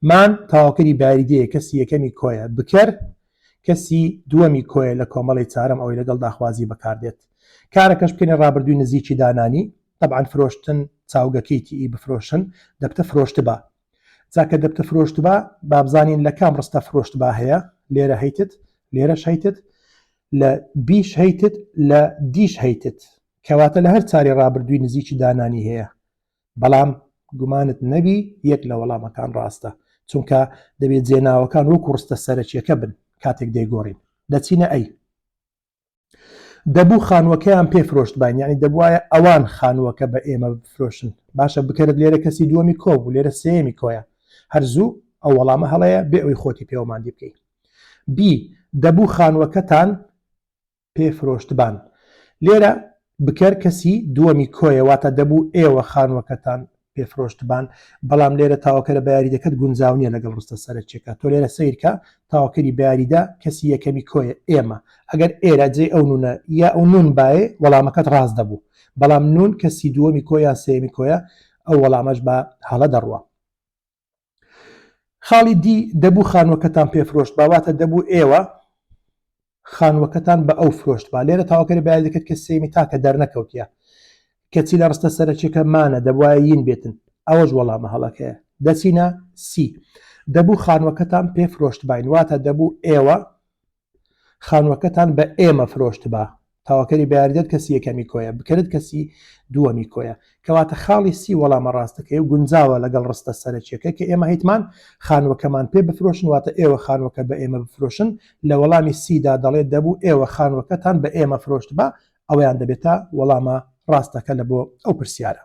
Speaker 1: مان تەواوکەری باریدەیە کەسی یەکەمی کۆیە بکەر کەسی دووەمی کۆیە لە کۆمەڵی چارەم ئەوەی لەگەڵ داخوازی بەکاردێت کارەکەش بکەینە ڕابردووی نزیکی دانانی تەبعەن فرۆشتن چاوگەکەی تی بفرۆشن دەبتە فرۆشتبا جا کە دەبتە فرۆشتبا بابزانین لە کام ڕستە فرۆشتبا هەیە لێرە هەیتت لێرەش هەیتت لە B ش هەیتت لە D ش هەیتت کەواتە لە هەر چاری ڕابردووی نزیکی دانانی هەیە بەڵام گومانت نەبی یەک لە وەڵامەکان ڕاستە چونکە دەبێت جێناوەکان وەکو ڕستە سەرەکیەکە بن کاتێک دەیگۆڕین دەچینە A دەبوو خانووەکەیان پێ فرۆشتباین یعنی دەبوایە ئەوان خانووەکە بە ئێمە بفرۆشن باشە بکەرت لێرە کەسی دووەمی کۆ بوو لێرە سێیەمی کۆیە هەر زوو ئەو وەڵامە هەڵەیە بێ ئەوی خۆتی پێوەماندی بکەی B دەبوو خانووەکەتان پێ فرۆشتبان لێرە بکەر کەسی دووەمی کۆیە واتە دەبوو ئێوە خانووەکەتان پێ فرۆشتبان بەڵام لێرە تاوەکەرە بەیاریدەکەت گونجاو نییە لەگەڵ ڕستە سەرەکیەکە تۆ لێرە سەیرکە تاوەکەری بەیاریدە کەسی یەکەمی کۆیە ئێمە ئەگەر ئێرە جێی ئەو نونە یا ئەو نون بایێ وەڵامەکەت ڕاست دەبوو بەڵام نون کەسی دووەمی کۆ یان سێیەمی کۆیە ئەو وەڵامەش بە هەڵە دەڕوا. خاڵی دی دەبوو خانووەکەتان پێ فرۆشتبا واتە دەبوو ئێوە خانووەکەتان بە ئەو فرۆشتبا لێرە تاوەکەری بەیان دەکرد کە سێمی تاکە دەرنەکەوتە کەچی لە ڕستە سەرەکیەکە مانە دەبواە یین بێتن ئەوەش وەڵامە هەڵەکەیە دەچینە سی دەبوو خانووەکەتان پێ فرۆشتباین واتە دەبوو ئێوە خانووەکەتان بە ئێمە فرۆشتبا، تەواوکەری بەیاریدەر کەسی یەکەمی کۆیە، بکەرت کەسی دووەمی کۆیە. کەواتە خاڵی سی وەڵامە ڕاستەکەی و گونجاوە لەگەڵ ڕستە سەرەکیەکە کە ئێمە هیتمان خانووەکەمان پێ بفرۆشن واتە ئێوە خانووەکە بە ئێمە بفرۆشن، لە وەڵامی سی دا دەڵێت دەبوو ئێوە خانووەکەتان بە ئێمە فرۆشتبا، ئەوەیان دەبێتە وەڵامە ڕاستەکە لە بۆ ئەو پرسیارە.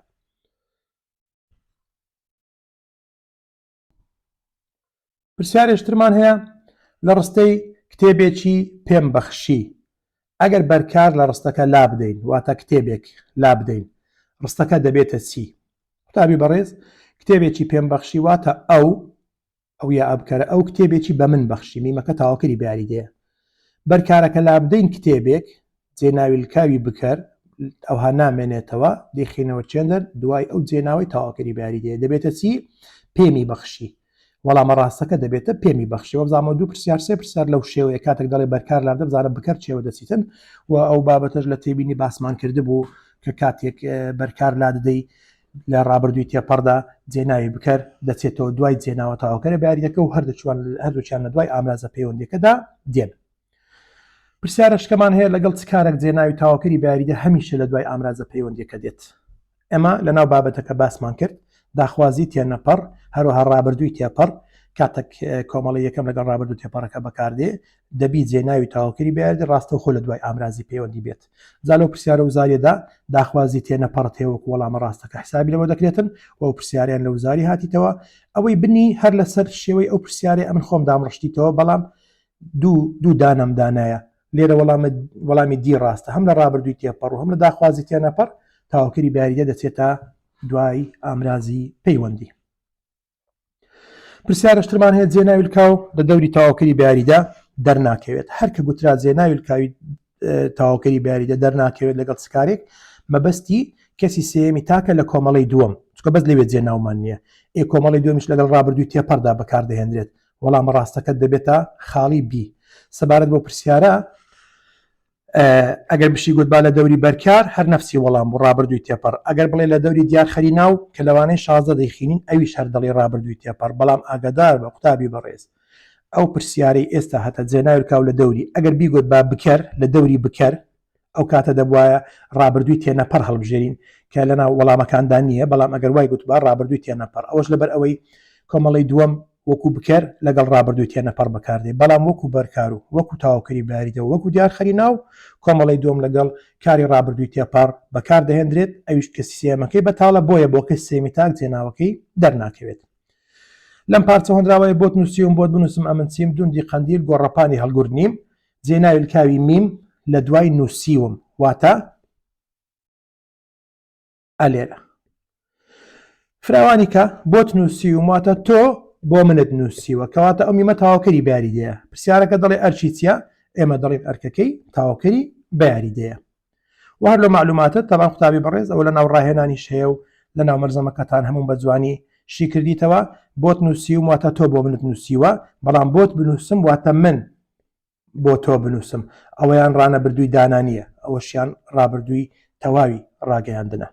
Speaker 1: پرسیارێش ترمان هەیە لە ڕستەی کتێبێکی پێم بەخشی ئەگەر بەرکار لە ڕستەکە لا بدەین واتە کتێبێک لا بدەین ڕستەکە دەبێتە چی قوتابی بەڕێز کتێبێکی پێم بەخشی واتە ئەو ئەو یا ئەبکەرە ئەو کتێبێکی بە من بەخشی میمەکە تاواکەری بەیاریدەیە بەرکارەکە لابدەین کتێبێک جێناوی لکاوی بکەر ئەوها نامێنێتەوە دەیخەینەوە چێندەر دوای ئەو جێناوەی تەواوکەری بەیاریدەیە دەبێتە چی پێمی بەخشی. وەڵامە ڕاستەکە دەبێتە پێمی بەخشی. وەبزانمەوە دوو پرسیار سێ پرسیار لەو شێوەیە کاتێک دەڵێ بەرکار لابدە بزانە بکەر چێوە دەچیتن و ئەو بابەتەش لە تێبینی باسمان کردبوو کە کاتێک بەرکار لادەدەی لە ڕابردووی تێپەڕدا جێناوی بکەر دەچێتەوە دوای جێناوە تەواوکەرە بەیاریدەکە و هەردووچوان هەردووکیان لە دوای ئامرازە پەیوەندیەکەدا دێن. پرسیارەشکەمان هەیە لەگەڵ چ کارێک جێناوی تەواوکەری بەیاریدە هەمیشە لە دوای ئامرازە پەیوەندیەکە دێت؟ ئێمە لەناو بابەتەکە باسمان کرد داخوازی تێنەپەڕ هەروەها ڕابردووی تێپەڕ کاتێک کۆمەڵی یەکەم لەگەڵ ڕابردوو تێپەڕەکە بەکاردێ دەبی جێناوی تەواوکەری بەیاریدە ڕاستەوخۆ لە دوای ئامرازی پەیوەندی بێت. جا لەو پرسیارە وزاریەدا داخوازی تێنەپەڕت هەیە وەکو وەڵامە ڕاستەکە حسابی لەوە دەکرێتن و ئەو پرسیارەیان لە وزاری هاتیتەوە ئەوەی بنی هەر لەسەر شێوەی ئەو پرسیارەی ئەمن خۆم دامڕشتیتەوە بەڵام دوو دوو دانەم دانایە لێرە وەڵامە وەڵامی دی ڕاستە هەم لە ڕابردووی تێپەڕ و هەم لە داخوازی تێنەپەڕ تاوکەری بەیاریدە دەچێتە دوای ئامرازی پەیوەندی. پرسیارەشترمان هەیە جێناوی لکاو لە دەوری تەواوکەری بەیاریدە دەرناکەوێت هەر کە گوترا جێناوی لکاوی تەواوکەری بەیاریدە دەرناکەوێت لەگەڵ سکارێک مەبەستی کەسی سێیەمی تاکە لە کۆمەڵی دووەم چکە بەس لەوێ جێناومان نییە ئێ کۆمەڵی دووەمیش لەگەڵ ڕابردووی تێپەڕدا بەکاردەهێنرێت وەڵامە ڕاستەکەت دەبێتە خاڵی بی سەبارەت بۆ پرسیارە ئەگەر بشی گوتبا لە دەوری بەرکار هەر نەفسی وەڵام بوو ڕابردووی تێپەڕ، ئەگەر بڵێ لە دەوری دیارخەری ناو کە لەوانەی 16 دەیخینین ئەویش هەر دەڵێی ڕابردووی تێپەڕ، بەڵام ئاگادار بە قوتابی بەڕێز ئەو پرسیارەی ئێستا هەتە جێناوی لکاو لە دەوری ئەگەر بیگوتبا بکەر لە دەوری بکەر ئەو کاتە دەبوایە ڕابردووی تێنەپەڕ هەڵبژێرین کە لەناو وەڵامەکاندا نییە، بەڵام ئەگەر وای گوتبا ڕابردووی تێنەپەڕ ئەوەش لەبەر ئەوەی کۆمەڵەی دووەم وەکو بکەر لەگەڵ ڕابردووی تێنەپەڕ بەکاردێ، بەڵام وەکو بەرکار و وەکو تەواوکەری بەیاریدە و وەکو دیارخەری ناو، کۆمەڵەی دووەم لەگەڵ کاری ڕابردووی تێپەڕ بەکار دەهێندرێت، ئەویش کە سیستێمەکەی بەتاڵە، بۆیە بۆ کەسی سێیەمی تاک جێناوەکەی دەرناکەوێت. لەم پارچە هۆنراوەیە بۆت نووسیوم بۆت بنووسم ئەمن چیم، دوندی قەندیل گۆڕەپانی هەڵگورد نیم، جێناوی لکاوی میم لە دوای نووسیوم، واتە. ئەلێرە فراوانی کە بۆت نووسیوم واتە تۆ بۆ منت نووسیوە کەواتە ئەو میمە تەواوکەری بەیاریدەیە پرسیارەکە دەڵێ ئەرچی چییە ئێمە دەڵێن ئەرکەکەی تەواوکەری بەیاریدەیە و هەر لە معلوماتە تەبان قوتابی بەڕێز ئەوە لە ناو ڕاهێنانیش هەیە و لە ناو مەرزەمەکەتان هەموو بە جوانی شی کردیتەوە بۆت نووسیوم واتە تۆ بۆ منت نووسیوە بەڵام بۆت بنووسم واتە من بۆ تۆ بنووسم ئەوەیان ڕانەبردووی دانا نییە ئەوەشیان ڕابردووی تەواوی ڕاگەیاندنە.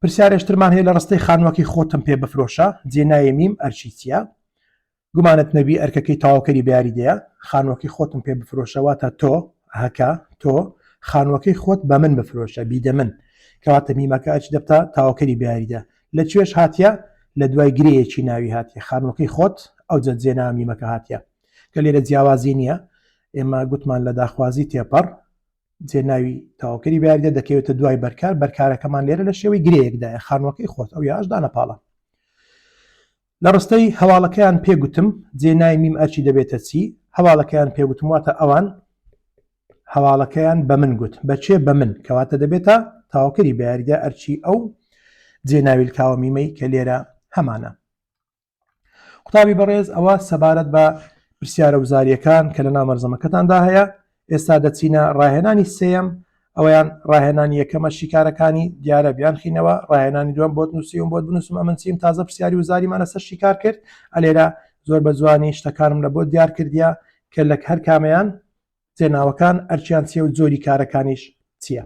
Speaker 1: پرسیارێشترمان هەیە لە ڕستەی خانووەکەی خۆتم پێ بفرۆشە جێناوی میم ئەرکی چییە؟ گومانت نەبی ئەرکەکەی تەواوکەری بەیاریدەیە خانووەکەی خۆتم پێ بفرۆشە واتە تۆ هەکە تۆ خانووەکەی خۆت بە من بفرۆشە بیدە من کەواتە میمەکە ئەرکی دەبتە تەواوکەری بەیاریدە لە کوێش هاتیە لە دوای گرێیەکی ناوی هاتیە خانووەکەی خۆت ئەوجە جێناوە میمەکە هاتیە کە لێرە جیاوازی نییە ئێمە گوتمان لە داخوازی تێپەڕ جێناوی تەواوکەری بەیاریدە دەکەوێتە دوای بەرکار بەرکارەکەمان لێرە لە شێوەی گرەیەکدایە خانووەکەی خۆت ئەو یاش دانە پاڵە لە ڕستەی هەواڵەکەیان پێگوتم جێناوی میم ئەرچی دەبێتە چی هەواڵەکەیان پێگوتم واتە ئەوان هەواڵەکەیان بە من گوت بە چێ بە من کەواتە دەبێتە تەواوکەری بەیاریدە ئەرچی ئەو جێناویلکاوە میمەی کە لێرە هەمانە قوتابی بەڕێز ئەوە سەبارەت بە پرسیارە وزاریەکان کە لە ناو مەرزەمەکەتاندا هەیە ئێستا دەچینە ڕاهێنانی سێیەم ئەویان ڕاهێنانی یەکەمە شیکارەکانی دیارە بیانخینەوە ڕاهێنانی دووەم بۆت نووسیوم بۆت بنووسم ئەمن چیم تازە پرسیاری وزاریمان لەسەر شیکار کرد ئەلێرە زۆر بە جوانی شتەکانم لە بۆ دیار کردیە کە لە هەر کامەیان جێناوەکان ئەرکیان چیە و جۆری کارەکانیش چیە؟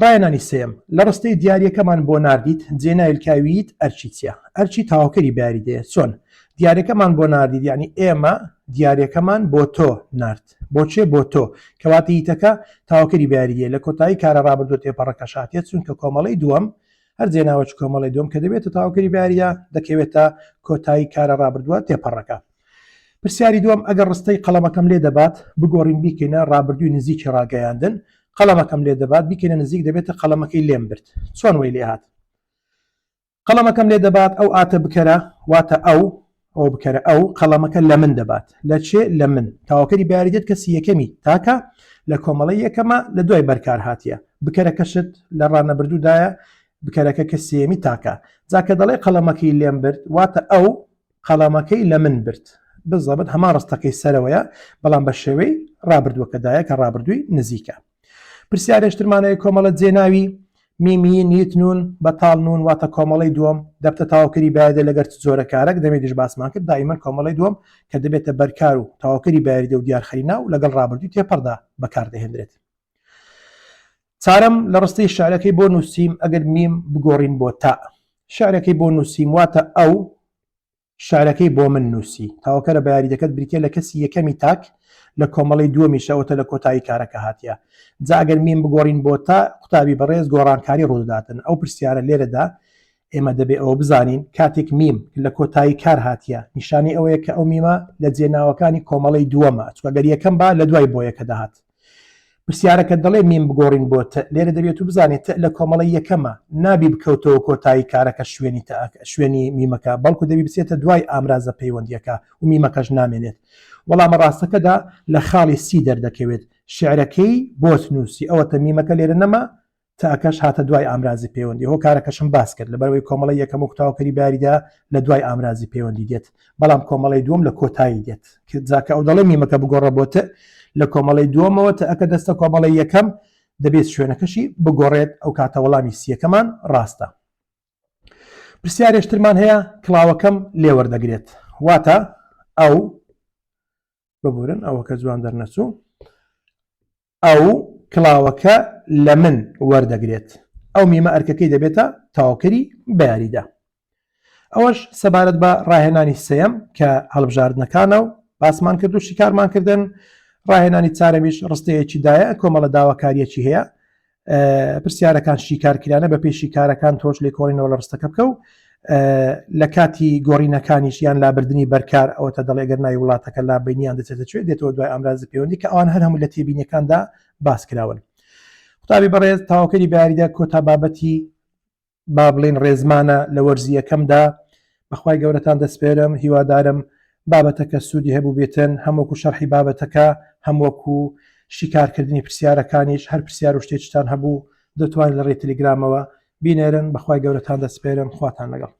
Speaker 1: ڕاهێنانی سێیەم، لە ڕستەی دیاریەکەمان بۆ ناردیت جێناوی لکاوییت ئەرکی چیە؟ ئەرکی تەواوکەری بەیاریدەیە چۆن؟ دیاریەکەمان بۆ ناردیت یانی ئێمە دیاریەکەمان بۆ تۆ نارد بۆ کێ؟ بۆ تۆ کەواتە یتەکە تەواوکەری بەیاریدەیە لە کۆتایی کارە ڕابردووە تێپەڕەکەش هاتیە چونکە کۆمەڵەی دووەم هەر جێناوەکی کۆمەڵەی دووەم کە دەبێتە تەواوکەری بەیاریدە دەکەوێتە کۆتایی کارە ڕابردووە تێپەڕەکە. پرسیاری دووەم، ئەگەر ڕستەی قەڵەمەکەم لێ دەبات بگۆڕین بیکەینە ڕابردووی نزیکی ڕاگەیاندن، قەڵەمەکەم لێ دەبات بیکەینە نزیک دەبێتە قەڵەمەکەی لێم برد. چۆن وەی لێ هات؟ قەڵەمەکەم لێ دەبات ئەو ئاتە بکەرە واتە ئەو ئەو بکەرە ئەو قەڵەمەکە لە من دەبات. لە چێ؟ لە من. تەواوکەری بەیاری دێت کەسی یەکەمی تاکە لە کۆمەڵەی یەکەمە لە دوای بەرکار هاتیە. بکەرەکەشت لە ڕانەبردوودایە بکەرەکە کەسی سێیەمی تاکە. جا کە دەڵێ قەڵەمەکەی لێم برد واتە ئەو قەڵەمەکەی لە من برد. بزەبت هەمان ڕستەکەی سەرەوەیە بەڵام بە شێوەی ڕابردووەکەدایە کە ڕابردووی نزیکە. پرسیارێشترمان هەیە کۆمەڵە جێناوی. میم یین یت نون بەتاڵ نون واتە کۆمەڵەی دووەم دەبتە تەواوکەری بەیاریدە لەگەر چ جۆرە کارەک دەمێ باسمان کرد دائیمەن کۆمەڵەی دووەم کە دەبێتە بەرکار و تەواوکەری بەیاریدە و دیارخەری ناو لەگەڵ ڕابردووی تێپەڕدا بەکاردەهێنرێت. چارەم لە ڕستەی شعرەکەی بۆ نووسیم ئەگەر میم بگۆڕین بۆ تا شعرەکەی بۆ نووسیم واتە ئەو شعرەکەی بۆ من نووسی. تەواوکەرە بەیاریدەکەت بریتیە لە کەسی یەکەمی تاک لە کۆمەڵەی دووەمیشە ئەوەتە لە کۆتایی کارەکە هاتیە. جا ئەگەر میم بگۆڕین بۆ تا قوتابی بەڕێز گۆڕانکاری ڕوودەداتن. ئەو پرسیارە لێرەدا ئێمە دەبێ ئەوە بزانین کاتێک میم لە کۆتایی کار هاتیە نیشانەی ئەوەیە کە ئەو میمە لە جێناوەکانی کۆمەڵەی دووەمە چونکە گەر یەکەم با لە دوای بۆیەکە دەهات. پرسیارەکە دەڵێ میم بگۆڕین بۆ ت، لێرە دەبێت و بزانێت ت لە کۆمەڵەی یەکەمە، نابی بکەوتەوە کۆتایی کارەکە شوێنی تە شوێنی میمەکە، بەڵکو دەبی بچێتە دوای ئامرازە پەیوەندییەکە و میمەکەش نامێنێت. وەڵامە ڕاستەکەدا لە خاڵی سی دەردەکەوێت، شیعرەکەی بۆت نووسی، ئەوەتە میمەکە لێرە نەما، تاکەش هاتە دوای ئامرازی پەیوەندی هۆکارەکەشم باس کرد لەبەرئەوەی کۆمەڵەی یەکەم وەکو تەواوکەری باریدا لە دوای ئامرازی پەیوەندی دێت بەڵام کۆمەڵەی دووەم لە کۆتایی دێت جا کە ئەو دەڵێ میمەکە بگۆڕە بۆ ت لە کۆمەڵەی دووەمەوە تەکە دەستە کۆمەڵەی یەکەم دەبێت شوێنەکەشی بگۆڕێت ئەو کاتە وەڵامی سیەکەمان ڕاستە پرسیارێشترمان هەیە کڵاوەکەم لێوەردەگرێت واتە ئەو ببورن ئەوەکە جوان دەرنەچوو ئەو کڵاوەکە لە من وەردەگرێت. ئەو میمە ئەرکەکەی دەبێتە تەواوکەری بەیاریدە. ئەوەش سەبارەت بە ڕاهێنانی سێیەم کە هەڵبژاردنەکانە و باسمان کرد و شیکارمان کردن. ڕاهێنانی چارەمیش ڕستەیەکی دایە کۆمەڵە داواکاریەکی هەیە. پرسیارەکان شیکار کرانە بە پێی شیکارەکان تۆش لێکۆڵینەوە لە ڕستەکە بکە و لە کاتی گۆڕینەکانیش یان لابردنی بەرکار ئەوەتە دەڵێ گەر ناوی وڵاتەکە لابەینیان دەچێتە کوێ دێتەوە دوای ئامرازی پەیوەندی کە ئەوان هەر هەموو لە تێبینیەکاندا باس کراون قوتابی بەڕێز تەواوکەری بەیاریدە کۆتا بابەتی با بڵێین ڕێزمانە لە وەرزی یەکەمدا بەخوای گەورەتان دەسپێرم هیوادارم بابەتەکە سوودی هەبوو بێتن هەم وەکو شەرحی بابەتەکە هەم وەکو شیکارکردنی پرسیارەکانیش هەر پرسیار و شتێکتان هەبوو دەتوانن لە ڕێی تەلیگرامەوە بینێرن بەخوای گەورەتان دەسپێرم خواتان لەگەڵ.